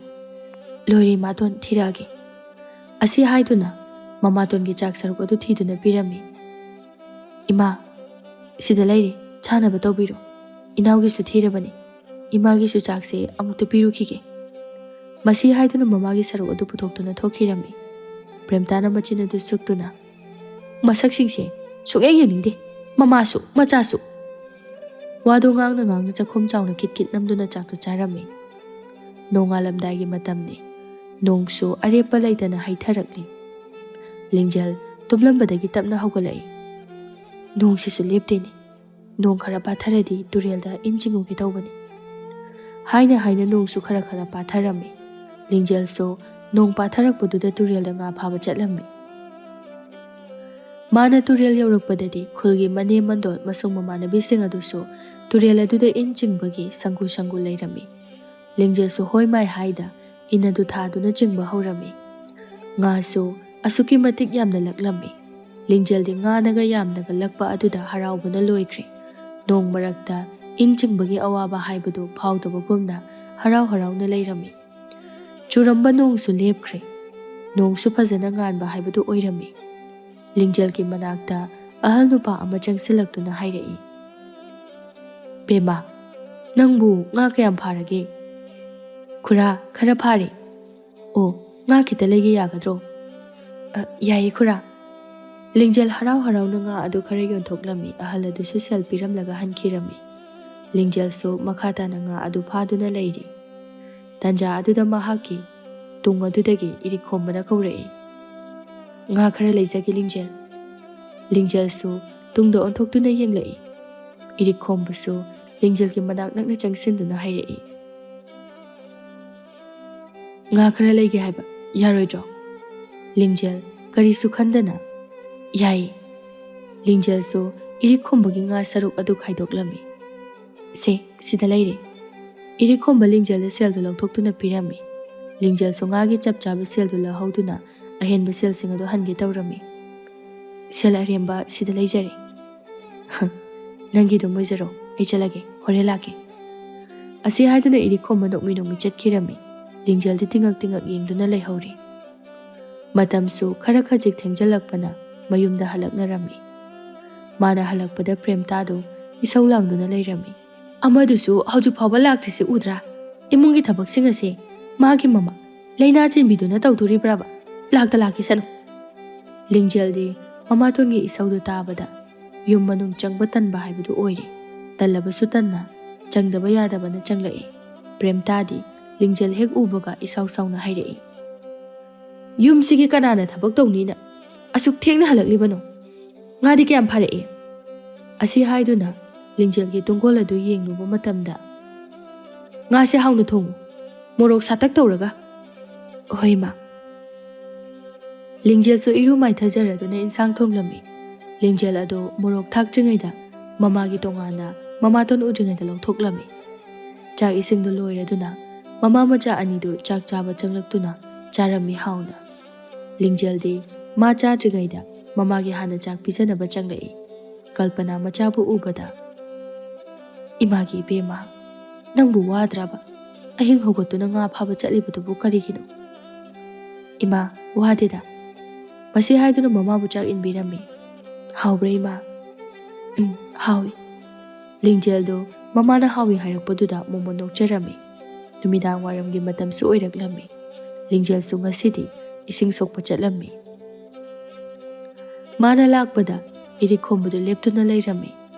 "ꯂꯣꯏꯔꯦ ꯏꯃꯥꯇꯣꯟ, ꯊꯤꯔꯛꯑꯒꯦ꯫" ꯑꯁꯤ ꯍꯥꯏꯗꯨꯅ ꯃꯃꯥꯇꯣꯟꯒꯤ ꯆꯥꯛ ꯁꯔꯨꯛ ꯑꯗꯨ ꯊꯤꯗꯨꯅ ꯄꯤꯔꯝꯃꯤ꯫ "ꯏꯃꯥ, ꯁꯤꯗ ꯂꯩꯔꯦ, ꯆꯥꯅꯕ ꯇꯧꯕꯤꯔꯣ꯫ ꯏꯅꯥꯎꯒꯤꯁꯨ ꯊꯤꯔꯕꯅꯤ, ꯏꯃꯥꯒꯤꯁꯨ ꯆꯥꯛꯁꯦ ꯑꯃꯨꯛꯇ ꯄꯤꯔꯨꯈꯤꯒꯦ꯫" ꯃꯁꯤ ꯍꯥꯏꯗꯨꯅ ꯃꯃꯥꯒꯤ ꯁꯔꯨꯛ ꯑꯗꯨ ꯄꯨꯊꯣꯛꯇꯨꯅ ꯊꯣꯛꯈꯤꯔꯝꯃꯤ꯫ ꯄ꯭ꯔꯦꯝꯇꯥꯅ ꯃꯆꯤꯟ ꯑꯗꯨ ꯁꯨꯛꯇꯨꯅ, "ꯃꯁꯛꯁꯤꯡꯁꯦ ꯁꯨꯛꯌꯦꯡ ꯌꯦꯡꯅꯤꯡꯗꯦ, ꯃꯃꯥꯁꯨ ꯃꯆꯥꯁꯨ꯫" ꯋꯥꯗꯨ ꯉꯥꯡꯅ ꯉꯥꯡꯅ ꯆꯥꯛꯈꯨꯝ ꯆꯥꯎꯅ ꯀꯤꯠ ꯀꯤꯠ ꯅꯝꯗꯨꯅ ꯆꯥꯛꯇꯨ ꯆꯥꯔꯝꯃꯤ꯫ ꯅꯣꯡꯉꯥꯜꯂꯝꯗꯥꯏꯒꯤ ꯃꯇꯝꯅꯤ꯫ ꯅꯣꯡꯁꯨ ꯑꯔꯦꯞꯄ ꯂꯩꯇꯅ ꯍꯩꯊꯔꯛꯂꯤ꯫ ꯂꯤꯡꯖꯦꯜ ꯇꯨꯝꯂꯝꯕꯗꯒꯤ ꯇꯞꯅ ꯍꯧꯒꯠꯂꯛꯏ꯫ "ꯅꯣꯡꯁꯤꯁꯨ ꯂꯦꯞꯇꯦꯅꯦ꯫ "ꯅꯣꯡ ꯈꯔ ꯄꯥꯊꯔꯗꯤ ꯇꯨꯔꯦꯜꯗ ꯏꯟ ꯆꯤꯡꯉꯨꯒꯦ ꯇꯧꯕꯅꯤ"꯫ ꯍꯥꯏꯅ ꯍꯥꯏꯅ ꯅꯣꯡꯁꯨ ꯈꯔ ꯈꯔ ꯄꯥꯊꯔꯝꯃꯤ꯫ ꯂꯤꯡꯖꯦꯜꯁꯨ ꯅꯣꯡ ꯄꯥꯊꯔꯛꯄꯗꯨꯗ ꯇꯨꯔꯦꯜꯗ ꯉꯥ ꯐꯥꯕ ꯆꯠꯂꯝꯃꯤ꯫ ꯃꯥꯅ ꯇꯨꯔꯦꯜ ꯌꯧꯔꯛꯄꯗꯗꯤ ꯈꯨꯜꯒꯤ ꯃꯅꯦꯝ ꯃꯟꯗꯣꯜ ꯃꯁꯨꯡ ꯃꯃꯥꯟꯅꯕꯤꯁꯤꯡ ꯑꯗꯨꯁꯨ ꯇꯨꯔꯦꯜ ꯑꯗꯨꯗ ꯏꯟ ꯆꯤꯡꯕꯒꯤ ꯁꯪꯒꯨ ꯁꯪꯒꯨ ꯂꯩꯔꯝꯃꯤ꯫ ꯂꯤꯡꯖꯦꯜꯁꯨ ꯍꯣꯏ ꯃꯥꯏ ꯍꯥꯏꯗ ꯏꯟ ꯑꯗꯨ ꯊꯥꯗꯨꯅ ꯆꯤꯡꯕ ꯍꯧꯔꯝꯃꯤ꯫ ꯉꯥꯁꯨ ꯑꯁꯨꯛꯀꯤ ꯃꯇꯤꯛ ꯌꯥꯝꯅ ꯂꯛꯂꯝꯃꯤ꯫ ꯂꯤꯡꯖꯦꯜꯗꯤ ꯉꯥꯅꯒ ꯌꯥꯝꯅꯒ ꯂꯛꯄ ꯑꯗꯨꯗ ꯍꯔꯥꯎꯕꯅ ꯂꯣꯏꯈ꯭ꯔꯦ꯫ ꯅꯣꯡ ꯃꯔꯛꯇ ꯏꯟ ꯆꯤꯡꯕꯒꯤ ꯑꯋꯥꯕ ꯍꯥꯏꯕꯗꯨ ꯐꯥꯎꯗꯕꯒꯨꯝꯅ ꯍꯔꯥꯎ ꯍꯔꯥꯎꯅ ꯂꯩꯔꯝꯃꯤ꯫ ꯆꯨꯔꯝꯕ ꯅꯣꯡꯁꯨ ꯂꯦꯞꯈ꯭ꯔꯦ꯫ ꯅꯣꯡꯁꯨ ꯐꯖꯅ ꯉꯥꯟꯕ ꯍꯥꯏꯕꯗꯨ ꯑꯣꯏꯔꯝꯃꯤ꯫ ꯂꯤꯡꯖꯦꯜꯒꯤ ꯃꯅꯥꯛꯇ ꯑꯍꯜ ꯅꯨꯄꯥ ꯑꯃ ꯆꯪꯁꯤꯜꯂꯛꯇꯨꯅ ꯍꯥꯏꯔꯛꯏ, "ꯕꯦꯝꯃ, ꯅꯪꯕꯨ ꯉꯥ ꯀꯌꯥꯝ ꯐꯥꯔꯒꯦ?" "ꯈꯨꯔꯥ, ꯈꯔ ꯐꯥꯔꯦ"꯫ "ꯑꯣ, ꯉꯥ ꯈꯤꯇ ꯂꯩꯒꯦ ꯌꯥꯒꯗ꯭ꯔꯣ?" "ꯑ, ꯌꯥꯏꯌꯦ ꯈꯨꯔꯥ"꯫ ꯂꯤꯡꯖꯦꯜ ꯍꯔꯥꯎ ꯍꯔꯥꯎꯅ ꯉꯥ ꯑꯗꯨ ꯈꯔ ꯌꯣꯟꯊꯣꯛꯂꯝꯃꯤ꯫ ꯑꯍꯜ ꯑꯗꯨꯁꯨ ꯁꯦꯜ ꯄꯤꯔꯝꯂꯒ ꯍꯟꯈꯤꯔꯝꯃꯤ꯫ ꯂꯤꯡꯖꯦꯜꯁꯨ ꯃꯈꯥ ꯇꯥꯅ ꯉꯥ ꯑꯗꯨ ꯐꯥꯗꯨꯅ ꯂꯩꯔꯤ꯫ ꯇꯟꯖꯥ ꯑꯗꯨꯗ ꯃꯍꯥꯛꯀꯤ ꯇꯨꯡ ꯑꯗꯨꯗꯒꯤ ꯏꯔꯤꯛ ꯈꯣꯝꯕꯅ ꯀꯧꯔꯛꯏ, "ꯉꯥ ꯈꯔ ꯂꯩꯖꯒꯦ ꯂꯤꯡꯖꯦꯜ"꯫ ꯂꯤꯡꯖꯦꯜꯁꯨ ꯇꯨꯡꯗ ꯑꯣꯟꯊꯣꯛꯇꯨꯅ ꯌꯦꯡꯂꯛꯏ꯫ ꯏꯔꯤꯛ ꯈꯣꯝꯕꯁꯨ ꯂꯤꯡꯖꯦꯜꯒꯤ ꯃꯅꯥꯛ ꯅꯛꯅ ꯆꯪꯁꯤꯟꯗꯨꯅ ꯍꯥꯏꯔꯛꯏ, "ꯉꯥ ꯈꯔ ꯂꯩꯒꯦ ꯍꯥꯏꯕ, ꯌꯥꯔꯣꯏꯗ꯭ꯔꯣ?" ꯂꯤꯡꯖꯦꯜ ꯀꯔꯤꯁꯨ ꯈꯟꯗꯅ, "ꯌꯥꯏꯌꯦ"꯫ ꯂꯤꯡꯖꯦꯜꯁꯨ ꯏꯔꯤꯛ ꯈꯣꯝꯕꯒꯤ ꯉꯥ ꯁꯔꯨꯛ ꯑꯗꯨ ꯈꯥꯏꯗꯣꯛꯂꯝꯃꯤ꯫ "ꯁꯦ, ꯁꯤꯗ ꯂꯩꯔꯦ"꯫ ꯏꯔꯤꯛ ꯈꯣꯝꯕ ꯂꯤꯡꯖꯦꯜꯗ ꯁꯦꯜꯗꯨ ꯂꯧꯊꯣꯛꯇꯨꯅ ꯄꯤꯔꯝꯃꯤ꯫ ꯂꯤꯡꯖꯦꯜꯁꯨ ꯉꯥꯒꯤ ꯆꯞ ꯆꯥꯕ ꯁꯦꯜꯗꯨ ꯂꯧꯍꯧꯗꯨꯅ ꯑꯍꯦꯟꯕ ꯁꯦꯜꯁꯤꯡ ꯑꯗꯨ ꯍꯟꯒꯦ ꯇꯧꯔꯝꯃꯤ꯫ "ꯁꯦꯜ ꯑꯔꯦꯝꯕ ꯁꯤꯗ ꯂꯩꯖꯔꯦ"꯫ "ꯍ, ꯅꯪꯒꯤ ꯑꯗꯨꯝ ꯑꯣꯏꯖꯔꯣ, ꯑꯩ ꯆꯠꯂꯒꯦ, ꯍꯣꯔꯦꯟ ꯂꯥꯛꯀꯦ"꯫ ꯑꯁꯤ ꯍꯥꯏꯗꯨꯅ ꯏꯔꯤꯛ ꯈꯣꯝꯕ ꯅꯣꯛꯃꯤ ꯅꯣꯛꯃꯤ ꯆꯠꯈꯤꯔꯝꯃꯤ꯫ ꯂꯤꯡꯖꯦꯜꯗꯤ ꯇꯤꯉꯛ ꯇꯤꯉꯛ ꯌꯦꯡꯗꯨꯅ ꯂꯩꯍꯧꯔꯤ꯫ ꯃꯇꯝꯁꯨ ꯈꯔ ꯈꯖꯤꯛ ꯊꯦꯡꯖꯤꯜꯂꯛꯄꯅ ꯃꯌꯨꯝꯗ ꯍꯜꯂꯛꯅꯔꯝꯃꯤ꯫ ꯃꯥꯅ ꯍꯜꯂꯛꯄꯗ ꯄ꯭ꯔꯦꯝꯇꯥꯗꯨ ꯏꯁꯧ ꯂꯥꯡꯗꯨꯅ ꯂꯩꯔꯝꯃꯤ꯫ "ꯑꯃꯗꯨꯁꯨ ꯍꯧꯖꯤꯛ ꯐꯥꯎꯕ ꯂꯥꯛꯇ꯭ꯔꯤꯁꯤ ꯎꯗ꯭ꯔꯥ? ꯏꯃꯨꯡꯒꯤ ꯊꯕꯛꯁꯤꯡ ꯑꯁꯤ ꯃꯥꯒꯤ ꯃꯃꯥ ꯂꯥꯏꯅꯥ ꯆꯦꯟꯕꯤꯗꯨꯅ ꯇꯧꯗꯣꯔꯤꯕ꯭ꯔꯕ? ꯂꯥꯛꯇ ꯂꯥꯛꯈꯤꯁꯅꯨ"꯫ ꯂꯤꯡꯖꯦꯜꯗꯤ ꯃꯃꯥꯇꯣꯟꯒꯤ ꯏꯁꯧꯗꯨ ꯇꯥꯕꯗ ꯌꯨꯝ ꯃꯅꯨꯡ ꯆꯪꯕ ꯇꯟꯕ ꯍꯥꯏꯕꯗꯨ ꯑꯣꯏꯔꯦ꯫ ꯇꯜꯂꯕꯁꯨ ꯇꯟꯅ ꯆꯪꯗꯕ ꯌꯥꯗꯕꯅ ꯆꯪꯂꯛꯏ꯫ ꯄ꯭ꯔꯦꯝꯇꯥꯗꯤ ꯂꯤꯡꯖꯦꯜ ꯍꯦꯛ ꯎꯕꯒ ꯏꯁꯥꯎ ꯁꯥꯎꯅ ꯍꯥꯏꯔꯛꯏ, "ꯌꯨꯝꯁꯤꯒꯤ ꯀꯅꯥꯅ ꯊꯕꯛ ꯇꯧꯅꯤꯅ ꯑꯁꯨꯛ ꯊꯦꯡꯅ ꯍꯜꯂꯛꯂꯤꯕꯅꯣ? ꯉꯥꯗꯤ ꯀꯌꯥꯝ ꯐꯥꯔꯛꯏ?" ꯑꯁꯤ ꯍꯥꯏꯗꯨꯅ ꯂꯤꯡꯖꯦꯜꯒꯤ ꯇꯨꯡꯒꯣꯜ ꯑꯗꯨ ꯌꯦꯡꯂꯨꯕ ꯃꯇꯝꯗ, "ꯉꯥꯁꯦ ꯍꯥꯎꯅ ꯊꯣꯡꯉꯨ, ꯃꯣꯔꯣꯛ ꯁꯥꯇꯛ ꯇꯧꯔꯒ꯫" "ꯍꯣꯏ, ꯏꯃꯥ꯫" ꯂꯤꯡꯖꯦꯜꯁꯨ ꯏꯔꯨ ꯃꯥꯏꯊꯖꯔꯗꯨꯅ ꯏꯟꯁꯥꯡ ꯊꯣꯡꯂꯝꯃꯤ꯫ ꯂꯤꯡꯖꯦꯜ ꯑꯗꯨ ꯃꯣꯔꯣꯛ ꯊꯥꯛꯇ꯭ꯔꯤꯉꯩꯗ ꯃꯃꯥꯒꯤ ꯇꯣꯉꯥꯟꯅ ꯃꯃꯥꯇꯣꯟ ꯎꯗ꯭ꯔꯤꯉꯩꯗ ꯂꯧꯊꯣꯛꯂꯝꯃꯤ꯫ ꯆꯥꯛ ꯏꯁꯤꯡꯗꯨ ꯂꯣꯏꯔꯗꯨꯅ ꯃꯃꯥ ꯃꯆꯥ ꯑꯅꯤꯗꯨ ꯆꯥꯛ ꯆꯥꯕ ꯆꯪꯂꯛꯇꯨꯅ ꯆꯥꯔꯝꯃꯤ ꯍꯥꯎꯅ꯫ ꯂꯤꯡꯖꯦꯜꯗꯤ ꯃꯥ ꯆꯥꯗ꯭ꯔꯤꯉꯩꯗ ꯃꯃꯥꯒꯤ ꯍꯥꯟꯅ ꯆꯥꯛ ꯄꯤꯖꯅꯕ ꯆꯪꯂꯛꯏ꯫ ꯀꯜꯄꯅꯥ ꯃꯆꯥꯕꯨ ꯎꯕꯗ, "ꯏꯃꯥꯒꯤ ꯏꯕꯦꯝꯃ, ꯅꯪꯕꯨ ꯋꯥꯗ꯭ꯔꯕ? ꯑꯍꯤꯡ ꯍꯧꯒꯠꯇꯨꯅ ꯉꯥ ꯐꯥꯕ ꯆꯠꯂꯤꯕꯗꯨꯕꯨ ꯀꯔꯤꯒꯤꯅꯣ?" "ꯏꯃꯥ, ꯋꯥꯗꯦꯗ꯫" ꯃꯁꯤ ꯍꯥꯏꯗꯨꯅ ꯃꯃꯥꯕꯨ ꯆꯥꯛ ꯏꯟꯕꯤꯔꯝꯃꯤ꯫ "ꯍꯥꯎꯕ꯭ꯔꯥ, ꯏꯃꯥ?" "ꯎꯝ, ꯍꯥꯎꯏ꯫" ꯂꯤꯡꯖꯦꯜꯗꯨ ꯃꯃꯥꯅ ꯍꯥꯎꯏ ꯍꯥꯏꯔꯛꯄꯗꯨꯗ ꯃꯣꯃꯣꯟ ꯅꯣꯛꯆꯔꯝꯃꯤ꯫ ꯅꯨꯃꯤꯗꯥꯡ ꯋꯥꯏꯔꯝꯒꯤ ꯃꯇꯝꯁꯨ ꯑꯣꯏꯔꯛꯂꯝꯃꯤ꯫ ꯂꯤꯡꯖꯦꯜꯁꯨ ꯉꯁꯤꯗꯤ ꯏꯁꯤꯡ ꯁꯣꯛꯄ ꯆꯠꯂꯝꯃꯤ꯫ ꯃꯥꯅ ꯂꯥꯛꯄꯗ ꯏꯔꯤꯛ ꯈꯣꯝꯕꯗꯨ ꯂꯦꯞꯇꯨꯅ ꯂꯩꯔꯝꯃꯤ꯫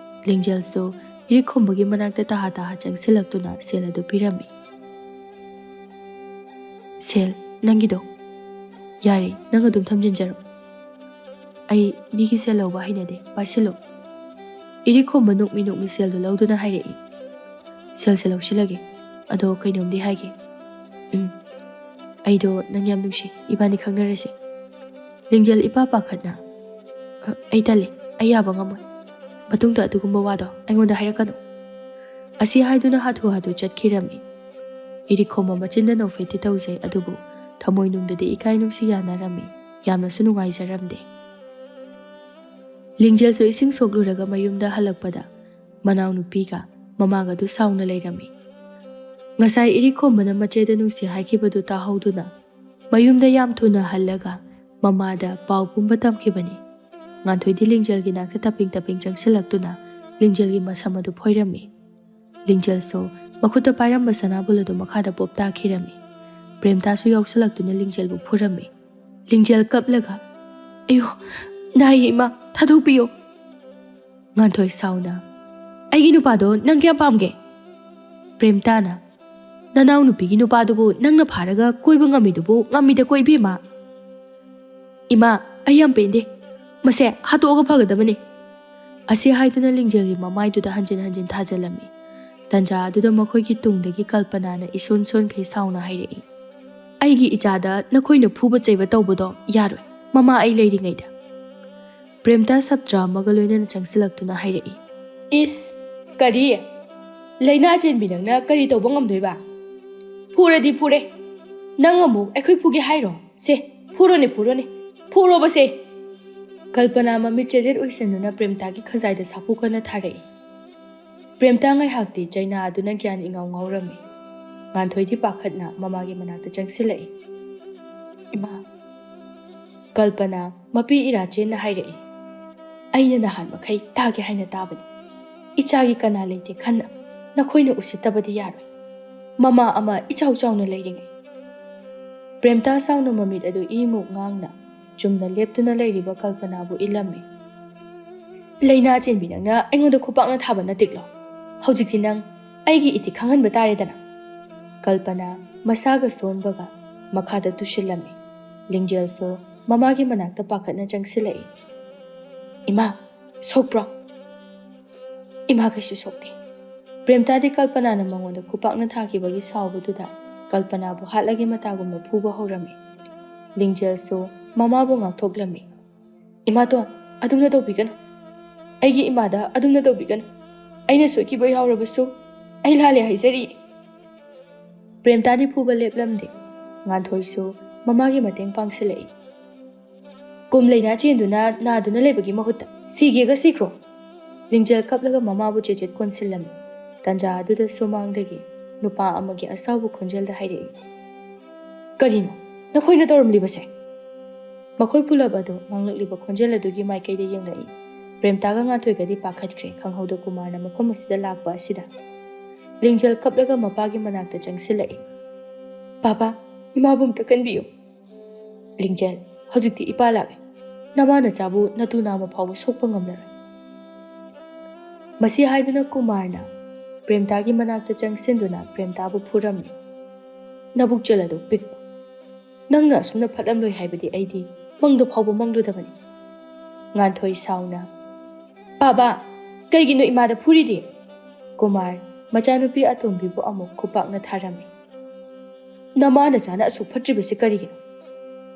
ꯂꯤꯡꯖꯦꯜꯁꯨ ꯏꯔꯤꯛ ꯈꯣꯝꯕꯒꯤ ꯃꯅꯥꯛꯇ ꯇꯍꯥ ꯇꯍꯥ ꯆꯪꯁꯤꯜꯂꯛꯇꯨꯅ ꯁꯦꯜ ꯑꯗꯨ ꯄꯤꯔꯝꯃꯤ꯫ "ꯁꯦꯜ, ꯅꯪꯒꯤꯗꯣ꯫ ꯌꯥꯔꯦ, ꯅꯪ ꯑꯗꯨꯝ ꯊꯝꯖꯤꯟꯖꯔꯣ꯫ ꯑꯩ ꯃꯤꯒꯤ ꯁꯦꯜ ꯂꯧꯕ ꯍꯩꯅꯗꯦ, ꯄꯥꯏꯁꯤꯜꯂꯣ꯫" ꯏꯔꯤꯛ ꯈꯣꯝꯕ ꯅꯣꯛꯃꯤ ꯅꯣꯛꯃꯤ ꯁꯦꯜꯗꯨ ꯂꯧꯗꯨꯅ ꯍꯥꯏꯔꯛꯏ꯫ "ꯁꯦꯜꯁꯦ ꯂꯧꯁꯤꯜꯂꯒꯦ, ꯑꯗꯣ ꯀꯩꯅꯣꯝꯗꯤ ꯍꯥꯏꯒꯦ꯫" "ꯎꯝ, ꯑꯩꯗꯣ ꯅꯪ ꯌꯥꯝ ꯅꯨꯡꯁꯤ, ꯏꯕꯥꯅꯤ ꯈꯪꯅꯔꯁꯦ꯫" ꯂꯤꯡꯖꯦꯜ ꯏꯄꯥ ꯄꯥꯈꯠꯅ, "ꯑ, ꯑꯩ ꯇꯜꯂꯤ, ꯑꯩ ꯌꯥꯕ ꯉꯝꯃꯣꯏ꯫ ꯃꯇꯨꯡꯗ ꯑꯗꯨꯒꯨꯝꯕ ꯋꯥꯗꯣ ꯑꯩꯉꯣꯟꯗ ꯍꯥꯏꯔꯛꯀꯅꯨ꯫" ꯑꯁꯤ ꯍꯥꯏꯗꯨꯅ ꯍꯥꯊꯨ ꯍꯥꯊꯨ ꯆꯠꯈꯤꯔꯝꯃꯤ꯫ ꯏꯔꯤꯛ ꯈꯣꯝꯕ ꯃꯆꯤꯟꯗ ꯅꯣꯛꯐꯦꯠꯇꯤ ꯇꯧꯖꯩ, ꯑꯗꯨꯕꯨ ꯊꯃꯣꯏ ꯅꯨꯡꯗꯗꯤ ꯏꯀꯥꯏ ꯅꯨꯡꯁꯤ ꯌꯥꯅꯔꯝꯃꯤ꯫ ꯌꯥꯝꯅꯁꯨ ꯅꯨꯡꯉꯥꯏꯖꯔꯝꯗꯦ꯫ ꯂꯤꯡꯖꯦꯜꯁꯨ ꯏꯁꯤꯡ ꯁꯣꯛꯂꯨꯔꯒ ꯃꯌꯨꯝꯗ ꯍꯜꯂꯛꯄꯗ ꯃꯅꯥꯎꯅꯨꯄꯤꯒ ꯃꯃꯥꯒꯗꯨ ꯁꯥꯎꯅ ꯂꯩꯔꯝꯃꯤ꯫ ꯉꯁꯥꯏ ꯏꯔꯤꯛ ꯈꯣꯝꯕꯅ ꯃꯆꯦꯗ ꯅꯨꯡꯁꯤ ꯍꯥꯏꯈꯤꯕꯗꯨ ꯇꯥꯍꯧꯗꯨꯅ ꯃꯌꯨꯝꯗ ꯌꯥꯝ ꯊꯨꯅ ꯍꯜꯂꯒ ꯃꯃꯥꯗ ꯄꯥꯎ ꯄꯨꯝꯕ ꯇꯝꯈꯤꯕꯅꯤ꯫ ꯉꯥꯟꯊꯣꯏꯗꯤ ꯂꯤꯡꯖꯦꯜꯒꯤ ꯅꯥꯛꯇ ꯇꯞꯄꯤꯡ ꯇꯞꯄꯤꯡ ꯆꯪꯁꯤꯜꯂꯛꯇꯨꯅ ꯂꯤꯡꯖꯦꯜꯒꯤ ꯃꯁꯝ ꯑꯗꯨ ꯐꯣꯏꯔꯝꯃꯤ꯫ ꯂꯤꯡꯖꯦꯜꯁꯨ ꯃꯈꯨꯠꯇ ꯄꯥꯏꯔꯝꯕ ꯁꯅꯥꯕꯨꯜ ꯑꯗꯨ ꯃꯈꯥꯗ ꯄꯣꯞ ꯇꯥꯈꯤꯔꯝꯃꯤ꯫ ꯄ꯭ꯔꯦꯝꯇꯥꯁꯨ ꯌꯥꯎꯁꯤꯜꯂꯛꯇꯨꯅ ꯂꯤꯡꯖꯦꯜꯕꯨ ꯐꯨꯔꯝꯃꯤ꯫ ꯂꯤꯡꯖꯦꯜ ꯀꯞꯂꯒ, "ꯑꯌꯣ, ꯅꯥꯏꯌꯦ ꯏꯃꯥ, ꯊꯥꯗꯣꯛꯄꯤꯌꯣ꯫" ꯉꯥꯟꯊꯣꯏ ꯁꯥꯎꯅ, "ꯑꯩꯒꯤ ꯅꯨꯄꯥꯗꯣ ꯅꯪ ꯀꯌꯥꯝ ꯄꯥꯝꯒꯦ?" ꯄ꯭ꯔꯦꯝꯇꯥꯅ, "ꯅꯅꯥꯎ ꯅꯨꯄꯤꯒꯤ ꯅꯨꯄꯥꯗꯨꯕꯨ ꯅꯪꯅ ꯐꯥꯔꯒ ꯀꯣꯏꯕ ꯉꯝꯃꯤꯗꯨꯕꯨ ꯉꯝꯃꯤꯗꯀꯣ ꯏꯕꯦꯝꯃ꯫" "ꯏꯃꯥ, ꯑꯩ ꯌꯥꯝ ꯄꯦꯟꯗꯦ꯫ ꯃꯁꯦ ꯍꯥꯠꯇꯣꯛꯑꯒ ꯐꯒꯗꯕꯅꯤ꯫" ꯑꯁꯤ ꯍꯥꯏꯗꯨꯅ ꯂꯤꯡꯖꯦꯜꯒꯤ ꯃꯃꯥꯏꯗꯨꯗ ꯍꯟꯖꯤꯟ ꯍꯟꯖꯤꯟ ꯊꯥꯖꯤꯜꯂꯝꯃꯤ꯫ ꯇꯟꯖꯥ ꯑꯗꯨꯗ ꯃꯈꯣꯏꯒꯤ ꯇꯨꯡꯗꯒꯤ ꯀꯜꯄꯅꯥꯅ ꯏꯁꯣꯟ ꯁꯣꯟꯈꯩ ꯁꯥꯎꯅ ꯍꯥꯏꯔꯛꯏ, "ꯑꯩꯒꯤ ꯏꯆꯥꯗ ꯅꯈꯣꯏꯅ ꯐꯨꯕ ꯆꯩꯕ ꯇꯧꯕꯗꯣ ꯌꯥꯔꯣꯏ, ꯃꯃꯥ ꯑꯩ ꯂꯩꯔꯤꯉꯩꯗ꯫" ꯄ꯭ꯔꯦꯝꯇꯥ ꯁꯞꯇ꯭ꯔ ꯑꯃꯒ ꯂꯣꯏꯅꯅ ꯆꯪꯁꯤꯜꯂꯛꯇꯨꯅ ꯍꯥꯏꯔꯛꯏ, "ꯏꯁ, ꯀꯔꯤ? ꯂꯩꯅꯥ ꯆꯦꯟꯕꯤ ꯅꯪꯅ ꯀꯔꯤ ꯇꯧꯕ ꯉꯝꯗꯣꯏꯕ? ꯐꯨꯔꯗꯤ ꯐꯨꯔꯦ, ꯅꯪ ꯑꯃꯨꯛ ꯑꯩꯈꯣꯏ ꯐꯨꯒꯦ ꯍꯥꯏꯔꯣ? ꯁꯦ, ꯐꯨꯔꯣꯅꯦ, ꯐꯨꯔꯣꯅꯦ, ꯐꯨꯔꯣꯕꯁꯦ!" ꯀꯜꯄꯅꯥ ꯃꯃꯤꯠ ꯆꯦꯖꯦꯠ ꯑꯣꯏꯁꯤꯟꯗꯨꯅ ꯄ꯭ꯔꯦꯝꯇꯥꯒꯤ ꯈꯖꯥꯏꯗ ꯁꯥꯐꯨ ꯀꯟꯅ ꯊꯥꯔꯛꯏ꯫ ꯄ꯭ꯔꯦꯝꯇꯥ ꯉꯥꯏꯍꯥꯛꯇꯤ ꯆꯩꯅꯥ ꯑꯗꯨꯅ ꯒ꯭ꯌꯥꯟ ꯏꯉꯥꯎ ꯉꯥꯎꯔꯝꯃꯤ꯫ ꯉꯥꯟꯊꯣꯏꯗꯤ ꯄꯥꯈꯠꯅ ꯃꯃꯥꯒꯤ ꯃꯅꯥꯛꯇ ꯆꯪꯁꯤꯜꯂꯛꯏ꯫ "ꯏꯃꯥ!" ꯀꯜꯄꯅꯥ ꯃꯄꯤ ꯏꯔꯥ ꯆꯦꯟꯅ ꯍꯥꯏꯔꯛꯏ, "ꯑꯩꯅ ꯅꯍꯥꯟ ꯃꯈꯩ ꯇꯥꯒꯦ ꯍꯥꯏꯅ ꯇꯥꯕꯅꯤ꯫ ꯏꯆꯥꯒꯤ ꯀꯅꯥ ꯂꯩꯇꯦ ꯈꯟꯅ ꯅꯈꯣꯏꯅ ꯎꯁꯤꯠꯇꯕꯗꯤ ꯌꯥꯔꯣꯏ, ꯃꯃꯥ ꯑꯃ ꯏꯆꯥꯎ ꯆꯥꯎꯅ ꯂꯩꯔꯤꯉꯩ꯫" ꯄ꯭ꯔꯦꯝꯇꯥ ꯁꯥꯎꯅ ꯃꯃꯤꯠ ꯑꯗꯨ ꯏꯃꯨꯛ ꯉꯥꯡꯅ ꯆꯨꯝꯅ ꯂꯦꯞꯇꯨꯅ ꯂꯩꯔꯤꯕ ꯀꯜꯄꯅꯥꯕꯨ ꯏꯜꯂꯝꯃꯤ꯫ "ꯂꯩꯅꯥ ꯆꯦꯟꯕꯤ ꯅꯪꯅ ꯑꯩꯉꯣꯟꯗ ꯈꯨꯄꯥꯛꯅ ꯊꯥꯕ ꯅꯠꯇꯦꯛꯂꯣ? ꯍꯧꯖꯤꯛꯇꯤ ꯅꯪ ꯑꯩꯒꯤ ꯏꯊꯤꯛ ꯈꯪꯍꯟꯕ ꯇꯥꯔꯦꯗꯅ꯫" ꯀꯜꯄꯅꯥ ꯃꯁꯥꯒ ꯁꯣꯟꯕꯒ ꯃꯈꯥꯗ ꯇꯨꯁꯤꯜꯂꯝꯃꯤ꯫ ꯂꯤꯡꯖꯦꯜꯁꯨ ꯃꯃꯥꯒꯤ ꯃꯅꯥꯛꯇ ꯄꯥꯈꯠꯅ ꯆꯪꯁꯤꯜꯂꯛꯏ꯫ "ꯏꯃꯥ, ꯁꯣꯛꯄ꯭ꯔꯣ?" "ꯏꯃꯥ, ꯀꯩꯁꯨ ꯁꯣꯛꯇꯦ꯫" ꯄ꯭ꯔꯦꯝꯇꯥꯗꯤ ꯀꯜꯄꯅꯥꯅ ꯃꯉꯣꯟꯗ ꯈꯨꯄꯥꯛꯅ ꯊꯥꯈꯤꯕꯒꯤ ꯁꯥꯎꯕꯗꯨꯗ ꯀꯜꯄꯅꯥꯕꯨ ꯍꯥꯠꯂꯒꯦ ꯃꯇꯥꯒꯨꯝꯅ ꯐꯨꯕ ꯍꯧꯔꯝꯃꯤ꯫ ꯂꯤꯡꯖꯦꯜꯁꯨ ꯃꯃꯥꯕꯨ ꯉꯥꯛꯊꯣꯛꯂꯝꯃꯤ꯫ "ꯏꯃꯥꯇꯣꯟ, ꯑꯗꯨꯝꯅ ꯇꯧꯕꯤꯒꯅꯨ꯫ ꯑꯩꯒꯤ ꯏꯃꯥꯗ ꯑꯗꯨꯝꯅ ꯇꯧꯕꯤꯒꯅꯨ꯫ ꯑꯩꯅ ꯁꯣꯏꯈꯤꯕ ꯌꯥꯎꯔꯕꯁꯨ ꯑꯩ ꯂꯥꯜꯂꯦ ꯍꯥꯏꯖꯔꯤ꯫" ꯄ꯭ꯔꯦꯝꯇꯥꯗꯤ ꯐꯨꯕ ꯂꯦꯞꯂꯝꯗꯦ꯫ ꯉꯥꯟꯊꯣꯏꯁꯨ ꯃꯃꯥꯒꯤ ꯃꯇꯦꯡ ꯄꯥꯡꯁꯤꯜꯂꯛꯏ꯫ "ꯀꯨꯝ ꯂꯩꯅꯥ ꯆꯦꯟꯗꯨꯅ ꯅꯥꯗꯨꯅ ꯂꯩꯕꯒꯤ ꯃꯍꯨꯠꯇ ꯁꯤꯒꯦꯒ ꯁꯤꯈ꯭ꯔꯣ!" ꯂꯤꯡꯖꯦꯜ ꯀꯞꯂꯒ ꯃꯃꯥꯕꯨ ꯆꯦꯆꯦꯠ ꯀꯣꯟꯁꯤꯜꯂꯝꯃꯤ꯫ ꯇꯟꯖꯥ ꯑꯗꯨꯗ ꯁꯨꯃꯥꯡꯗꯒꯤ ꯅꯨꯄꯥ ꯑꯃꯒꯤ ꯑꯁꯥꯎꯕ ꯈꯣꯟꯖꯦꯜꯗ ꯍꯥꯏꯔꯛꯏ, "ꯀꯔꯤꯅꯣ ꯅꯈꯣꯏꯅ ꯇꯧꯔꯝꯂꯤꯕꯁꯦ?" ꯃꯈꯣꯏ ꯄꯨꯂꯞ ꯑꯗꯨ ꯉꯥꯡꯂꯛꯂꯤꯕ ꯈꯣꯟꯖꯦꯜ ꯑꯗꯨꯒꯤ ꯃꯥꯏꯀꯩꯗ ꯌꯦꯡꯂꯛꯏ꯫ ꯄ꯭ꯔꯦꯝꯇꯥꯒ ꯉꯥꯟꯊꯣꯏꯒꯗꯤ ꯄꯥꯈꯠꯈ꯭ꯔꯦ, ꯈꯪꯍꯧꯗ ꯀꯨꯃꯥꯔꯅ ꯃꯐꯝ ꯑꯁꯤꯗ ꯂꯥꯛꯄ ꯑꯁꯤꯗ꯫ ꯂꯤꯡꯖꯦꯜ ꯀꯞꯂꯒ ꯃꯄꯥꯒꯤ ꯃꯅꯥꯛꯇ ꯆꯪꯁꯤꯜꯂꯛꯏ꯫ "ꯄꯥꯄꯥ, ꯏꯃꯥꯕꯨ ꯑꯝꯇ ꯀꯟꯕꯤꯌꯨ꯫" "ꯂꯤꯡꯖꯦꯜ, ꯍꯧꯖꯤꯛꯇꯤ ꯏꯄꯥ ꯂꯥꯛꯂꯦ꯫ ꯅꯃꯥ ꯅꯆꯥꯕꯨ ꯅꯇꯨ ꯅꯥꯝꯃ ꯐꯥꯎꯕ ꯁꯣꯛꯄ ꯉꯝꯂꯔꯣꯏ꯫" ꯃꯁꯤ ꯍꯥꯏꯗꯨꯅ ꯀꯨꯃꯥꯔꯅ ꯄ꯭ꯔꯦꯝꯇꯥꯒꯤ ꯃꯅꯥꯛꯇ ꯆꯪꯁꯤꯟꯗꯨꯅ ꯄ꯭ꯔꯦꯝꯇꯥꯕꯨ ꯐꯨꯔꯝꯃꯤ꯫ "ꯅꯕꯨꯛꯆꯦꯜ ꯑꯗꯨ ꯄꯤꯛꯄ꯫ ꯅꯪꯅ ꯑꯁꯨꯝꯅ ꯐꯠꯂꯝꯂꯣꯏ ꯍꯥꯏꯕꯗꯤ ꯑꯩꯗꯤ ꯃꯪꯗ ꯐꯥꯎꯕ ꯃꯪꯂꯨꯗꯕꯅꯤ꯫" ꯉꯥꯟꯊꯣꯏ ꯁꯥꯎꯅ, "ꯕꯥꯕꯥ, ꯀꯩꯒꯤꯅꯣ ꯏꯃꯥꯗ ꯐꯨꯔꯤꯗꯤ?" ꯀꯨꯃꯥꯔ ꯃꯆꯥꯅꯨꯄꯤ ꯑꯇꯣꯝꯕꯤꯕꯨ ꯑꯃꯨꯛ ꯈꯨꯄꯥꯛꯅ ꯊꯥꯔꯝꯃꯤ꯫ "ꯅꯃꯥ ꯅꯆꯥꯅ ꯑꯁꯨꯛ ꯐꯠꯇ꯭ꯔꯤꯕꯁꯤ ꯀꯔꯤꯒꯤꯅꯣ?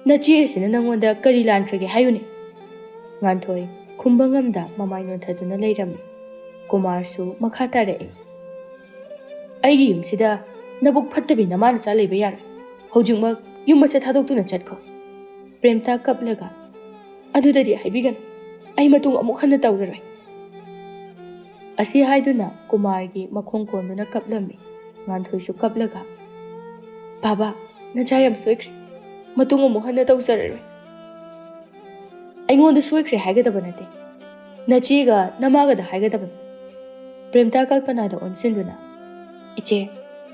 ꯅꯆꯦ ꯑꯁꯤꯅ ꯅꯪꯉꯣꯟꯗ ꯀꯔꯤ ꯂꯥꯟꯈ꯭ꯔꯒꯦ ꯍꯥꯏꯌꯨꯅꯦ?" ꯉꯥꯟꯊꯣꯏ ꯈꯨꯝꯕ ꯉꯝꯗ ꯃꯃꯥꯏ ꯅꯣꯟꯊꯗꯨꯅ ꯂꯩꯔꯝꯃꯤ꯫ ꯀꯨꯃꯥꯔꯁꯨ ꯃꯈꯥ ꯇꯥꯔꯛꯏ, "ꯑꯩꯒꯤ ꯌꯨꯝꯁꯤꯗ ꯅꯕꯨꯛ ꯐꯠꯇꯕꯤ ꯅꯃꯥ ꯅꯆꯥ ꯂꯩꯕ ꯌꯥꯔꯣꯏ꯫ ꯍꯧꯖꯤꯛꯃꯛ ꯌꯨꯝ ꯑꯁꯦ ꯊꯥꯗꯣꯛꯇꯨꯅ ꯆꯠꯈꯣ꯫" ꯄ꯭ꯔꯦꯝꯇꯥ ꯀꯞꯂꯒ, "ꯑꯗꯨꯗꯗꯤ ꯍꯥꯏꯕꯤꯒꯅꯨ, ꯑꯩ ꯃꯇꯨꯡ ꯑꯃꯨꯛ ꯍꯟꯅ ꯇꯧꯔꯔꯣꯏ꯫" ꯑꯁꯤ ꯍꯥꯏꯗꯨꯅ ꯀꯨꯃꯥꯔꯒꯤ ꯃꯈꯣꯡ ꯀꯣꯟꯗꯨꯅ ꯀꯞꯂꯝꯃꯤ꯫ ꯉꯥꯟꯊꯣꯏꯁꯨ ꯀꯞꯂꯒ, "ꯕꯥꯕꯥ, ꯅꯆꯥ ꯌꯥꯝ ꯁꯣꯏꯈ꯭ꯔꯦ꯫ ꯃꯇꯨꯡ ꯑꯃꯨꯛ ꯍꯟꯅ ꯇꯧꯖꯔꯔꯣꯏ꯫" "ꯑꯩꯉꯣꯟꯗ ꯁꯣꯏꯈ꯭ꯔꯦ ꯍꯥꯏꯒꯗꯕ ꯅꯠꯇꯦ, ꯅꯆꯦꯒ ꯅꯃꯥꯒꯗ ꯍꯥꯏꯒꯗꯕꯅꯤ꯫" ꯄ꯭ꯔꯦꯝꯇꯥ ꯀꯜꯄꯅꯥꯗ ꯑꯣꯟꯁꯤꯟꯗꯨꯅ, "ꯏꯆꯦ,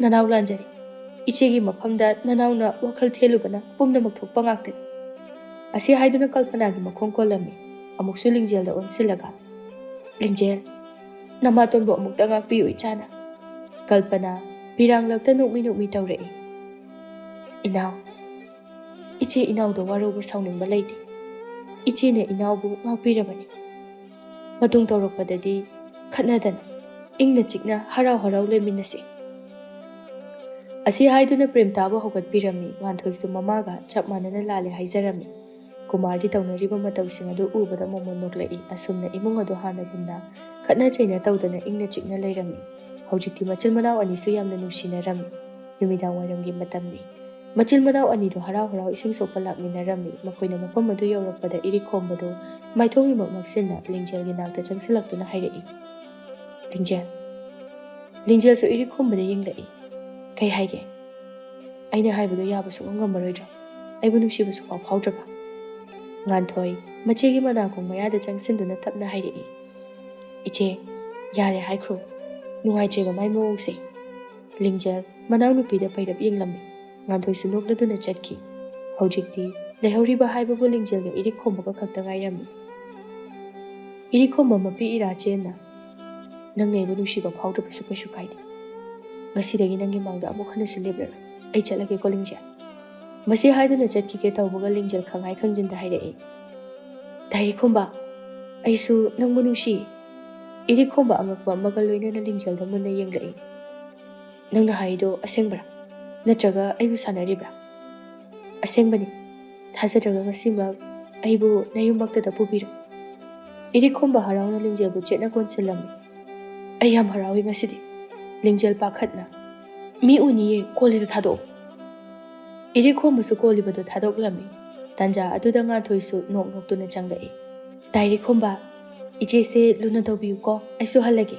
ꯅꯅꯥꯎ ꯂꯥꯟꯖꯔꯦ꯫ ꯏꯆꯦꯒꯤ ꯃꯐꯝꯗ ꯅꯅꯥꯎꯅ ꯋꯥꯈꯜ ꯊꯦꯜꯂꯨꯕꯅ ꯄꯨꯝꯅꯃꯛ ꯊꯣꯛꯄ ꯉꯥꯛꯇꯅꯤ꯫" ꯑꯁꯤ ꯍꯥꯏꯗꯨꯅ ꯀꯜꯄꯅꯥꯒꯤ ꯃꯈꯣꯡ ꯀꯣꯜꯂꯝꯃꯤ꯫ ꯑꯃꯨꯛꯁꯨ ꯂꯤꯡꯖꯦꯜꯗ ꯑꯣꯟꯁꯤꯜꯂꯒ, "ꯂꯤꯡꯖꯦꯜ, ꯅꯃꯥꯇꯣꯟꯕꯨ ꯑꯃꯨꯛꯇ ꯉꯥꯛꯄꯤꯌꯨ ꯏꯆꯥꯅ꯫" ꯀꯜꯄꯅꯥ ꯄꯤꯔꯥꯡꯂꯛꯇ ꯅꯣꯛꯃꯤ ꯅꯣꯛꯃꯤ ꯇꯧꯔꯛꯏ, "ꯏꯅꯥꯎ, ꯏꯆꯦ ꯏꯅꯥꯎꯗ ꯋꯥꯔꯧꯕ ꯁꯥꯎꯅꯤꯡꯕ ꯂꯩꯇꯦ꯫ ꯏꯆꯦꯅ ꯏꯅꯥꯎꯕꯨ ꯉꯥꯛꯄꯤꯔꯕꯅꯤ꯫ ꯃꯇꯨꯡ ꯇꯧꯔꯛꯄꯗꯗꯤ ꯈꯠꯅꯗꯅ ꯏꯪꯅ ꯆꯤꯛꯅ ꯍꯔꯥꯎ ꯍꯔꯥꯎ ꯂꯩꯃꯤꯟꯅꯁꯤ꯫" ꯑꯁꯤ ꯍꯥꯏꯗꯨꯅ ꯄ꯭ꯔꯦꯝꯇꯥꯕꯨ ꯍꯧꯒꯠꯄꯤꯔꯝꯃꯤ꯫ ꯉꯥꯟꯊꯣꯏꯁꯨ ꯃꯃꯥꯒ ꯆꯞ ꯃꯥꯟꯅꯅ ꯂꯥꯜꯂꯦ ꯍꯥꯏꯖꯔꯝꯃꯤ꯫ ꯀꯨꯃꯥꯔꯗꯤ ꯇꯧꯅꯔꯤꯕ ꯃꯇꯧꯁꯤꯡ ꯑꯗꯨ ꯎꯕꯗ ꯃꯃꯣꯟ ꯅꯣꯛꯂꯛꯏ꯫ ꯑꯁꯨꯝꯅ ꯏꯃꯨꯡ ꯑꯗꯨ ꯍꯥꯟꯅꯒꯨꯝꯅ ꯈꯠꯅ ꯆꯩꯅ ꯇꯧꯗꯅ ꯏꯪꯅ ꯆꯤꯛꯅ ꯂꯩꯔꯝꯃꯤ꯫ ꯍꯧꯖꯤꯛꯇꯤ ꯃꯆꯤꯟ ꯃꯅꯥꯎ ꯑꯅꯤꯁꯨ ꯌꯥꯝꯅ ꯅꯨꯡꯁꯤꯅꯔꯝꯃꯤ꯫ ꯅꯨꯃꯤꯗꯥꯡ ꯋꯥꯏꯔꯝꯒꯤ ꯃꯇꯝꯅꯤ꯫ ꯃꯆꯤꯟ ꯃꯅꯥꯎ ꯑꯅꯤꯗꯨ ꯍꯔꯥꯎ ꯍꯔꯥꯎ ꯏꯁꯤꯡ ꯁꯣꯛꯄ ꯂꯥꯛꯃꯤꯟꯅꯔꯝꯃꯤ꯫ ꯃꯈꯣꯏꯅ ꯃꯐꯝ ꯑꯗꯨ ꯌꯧꯔꯛꯄꯗ ꯏꯔꯤꯛ ꯈꯣꯝꯕꯗꯨ ꯃꯥꯏꯊꯣꯡ ꯏꯃꯛ ꯃꯛꯁꯤꯟꯅ ꯂꯤꯡꯖꯦꯜꯒꯤ ꯅꯥꯛꯇ ꯆꯪꯁꯤꯜꯂꯛꯇꯨꯅ ꯍꯥꯏꯔꯛꯏ, "ꯂꯤꯡꯖꯦꯜ꯫" ꯂꯤꯡꯖꯦꯜꯁꯨ ꯏꯔꯤꯛ ꯈꯣꯝꯕꯗ ꯌꯦꯡꯂꯛꯏ꯫ "ꯀꯩ ꯍꯥꯏꯒꯦ? ꯑꯩꯅ ꯍꯥꯏꯕꯗꯨ ꯌꯥꯕ ꯁꯨꯡꯉꯝ ꯉꯝꯃꯔꯣꯏꯗ꯭ꯔꯣ? ꯑꯩꯕꯨ ꯅꯨꯡꯁꯤꯕ ꯁꯨꯡꯐꯥꯎ ꯐꯥꯎꯗ꯭ꯔꯕ?" ꯉꯥꯟꯊꯣꯏ ꯃꯆꯦꯒꯤ ꯃꯅꯥꯀꯣꯡ ꯃꯌꯥꯗ ꯆꯪꯁꯤꯟꯗꯨꯅ ꯇꯞꯅ ꯍꯥꯏꯔꯛꯏ, "ꯏꯆꯦ, ꯌꯥꯔꯦ ꯍꯥꯏꯈ꯭ꯔꯣ꯫ ꯅꯨꯡꯉꯥꯏꯇ꯭ꯔꯦꯕ ꯃꯥꯏ ꯃꯑꯣꯡꯁꯦ꯫" ꯂꯤꯡꯖꯦꯜ ꯃꯅꯥꯎꯅꯨꯄꯤꯗ ꯄꯩꯔꯞ ꯌꯦꯡꯂꯝꯃꯤ꯫ ꯉꯥꯟꯊꯣꯏꯁꯨ ꯅꯣꯛꯂꯗꯨꯅ ꯆꯠꯈꯤ꯫ ꯍꯧꯖꯤꯛꯇꯤ ꯂꯩꯍꯧꯔꯤꯕ ꯍꯥꯏꯕꯕꯨ ꯂꯤꯡꯖꯦꯜꯒ ꯏꯔꯤꯛ ꯈꯣꯝꯕꯒ ꯈꯛꯇ ꯉꯥꯏꯔꯝꯃꯤ꯫ ꯏꯔꯤꯛ ꯈꯣꯝꯕ ꯃꯄꯤ ꯏꯔꯥ ꯆꯦꯟꯅ, "ꯅꯪꯅ ꯑꯩꯕꯨ ꯅꯨꯡꯁꯤꯕ ꯐꯥꯎꯗ꯭ꯔꯕꯁꯨ ꯀꯩꯁꯨ ꯀꯥꯏꯗꯦ꯫ ꯉꯁꯤꯗꯒꯤ ꯅꯪꯒꯤ ꯃꯥꯡꯗ ꯑꯃꯨꯛ ꯍꯟꯅꯁꯨ ꯂꯦꯞꯂꯔꯣꯏ꯫ ꯑꯩ ꯆꯠꯂꯒꯦꯀꯣ ꯂꯤꯡꯖꯦꯜ꯫" ꯃꯁꯤ ꯍꯥꯏꯗꯨꯅ ꯆꯠꯈꯤꯒꯦ ꯇꯧꯕꯒ ꯂꯤꯡꯖꯦꯜ ꯈꯪꯍꯥꯏ ꯈꯪꯖꯤꯟꯗ ꯍꯥꯏꯔꯛꯏ, "ꯗꯥꯏꯔꯤꯛ ꯈꯣꯝꯕ, ꯑꯩꯁꯨ ꯅꯪꯕꯨ ꯅꯨꯡꯁꯤ꯫ ꯏꯔꯤꯛꯈꯣꯝꯕ ꯑꯉꯛꯄ ꯑꯃꯒ ꯂꯣꯏꯅꯅ ꯂꯤꯡꯖꯦꯜꯗ ꯃꯨꯟꯅ ꯌꯦꯡꯂꯛꯏ꯫ "ꯅꯪꯅ ꯍꯥꯏꯔꯤꯗꯣ ꯑꯁꯦꯡꯕ꯭ꯔꯥ? ꯅꯠꯇ꯭ꯔꯒ ꯑꯩꯕꯨ ꯁꯥꯟꯅꯔꯤꯕ꯭ꯔꯥ?" "ꯑꯁꯦꯡꯕꯅꯤ꯫ ꯊꯥꯖꯗ꯭ꯔꯒ ꯉꯁꯤꯃꯛ ꯑꯩꯕꯨ ꯅꯌꯨꯝꯃꯛꯇꯗ ꯄꯨꯕꯤꯔꯣ꯫" ꯏꯔꯤꯛꯈꯣꯝꯕ ꯍꯔꯥꯎꯅ ꯂꯤꯡꯖꯦꯜꯕꯨ ꯆꯦꯠꯅ ꯀꯣꯟꯁꯤꯜꯂꯝꯃꯤ꯫ "ꯑꯩ ꯌꯥꯝ ꯍꯔꯥꯎꯏ ꯉꯁꯤꯗꯤ꯫" ꯂꯤꯡꯖꯦꯜ ꯄꯥꯈꯠꯅ, "ꯃꯤ ꯎꯅꯤꯌꯦ, ꯀꯣꯜꯂꯤꯗꯣ ꯊꯥꯗꯣꯛꯑꯣ꯫" ꯏꯔꯤꯛꯈꯣꯝꯕꯁꯨ ꯀꯣꯜꯂꯤꯕꯗꯨ ꯊꯥꯗꯣꯛꯂꯝꯃꯤ꯫ ꯇꯥꯟꯖꯥ ꯑꯗꯨꯗ ꯉꯥꯟꯊꯣꯏꯁꯨ ꯅꯣꯛ ꯅꯣꯛꯇꯨꯅ ꯆꯪꯂꯛꯏ꯫ "ꯇꯥ ꯏꯔꯤꯛꯈꯣꯝꯕ, ꯏꯆꯦꯁꯦ ꯂꯨꯅ ꯇꯧꯕꯤꯌꯨꯀꯣ, ꯑꯩꯁꯨ ꯍꯜꯂꯒꯦ꯫"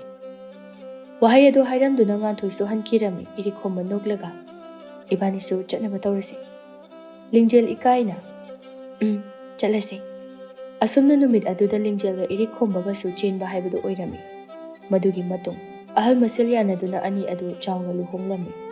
ꯋꯥꯍꯩ ꯑꯗꯨ ꯍꯥꯏꯔꯝꯗꯨꯅ ꯉꯥꯟꯊꯣꯏꯁꯨ ꯍꯟꯈꯤꯔꯝꯃꯤ꯫ ꯏꯔꯤꯛꯈꯣꯝꯕ ꯅꯣꯛꯂꯒ, "ꯏꯕꯥꯅꯤꯁꯨ ꯆꯠꯅꯕ ꯇꯧꯔꯁꯤ꯫" ꯂꯤꯡꯖꯦꯜ ꯏꯀꯥꯏꯅ, "ꯎꯝ, ꯆꯠꯂꯁꯤ꯫" ꯑꯁꯨꯝꯅ ꯅꯨꯃꯤꯠ ꯑꯗꯨꯗ ꯂꯤꯡꯖꯦꯜꯒ ꯏꯔꯤꯛꯈꯣꯝꯕꯒꯁꯨ ꯆꯦꯟꯕ ꯍꯥꯏꯕꯗꯨ ꯑꯣꯏꯔꯝꯃꯤ꯫ ꯃꯗꯨꯒꯤ ꯃꯇꯨꯡ ꯑꯍꯜ ꯃꯁꯦꯜ ꯌꯥꯅꯗꯨꯅ ꯑꯅꯤ ꯑꯗꯨ ꯆꯥꯎꯅ ꯂꯨꯍꯣꯡꯂꯝꯃꯤ꯫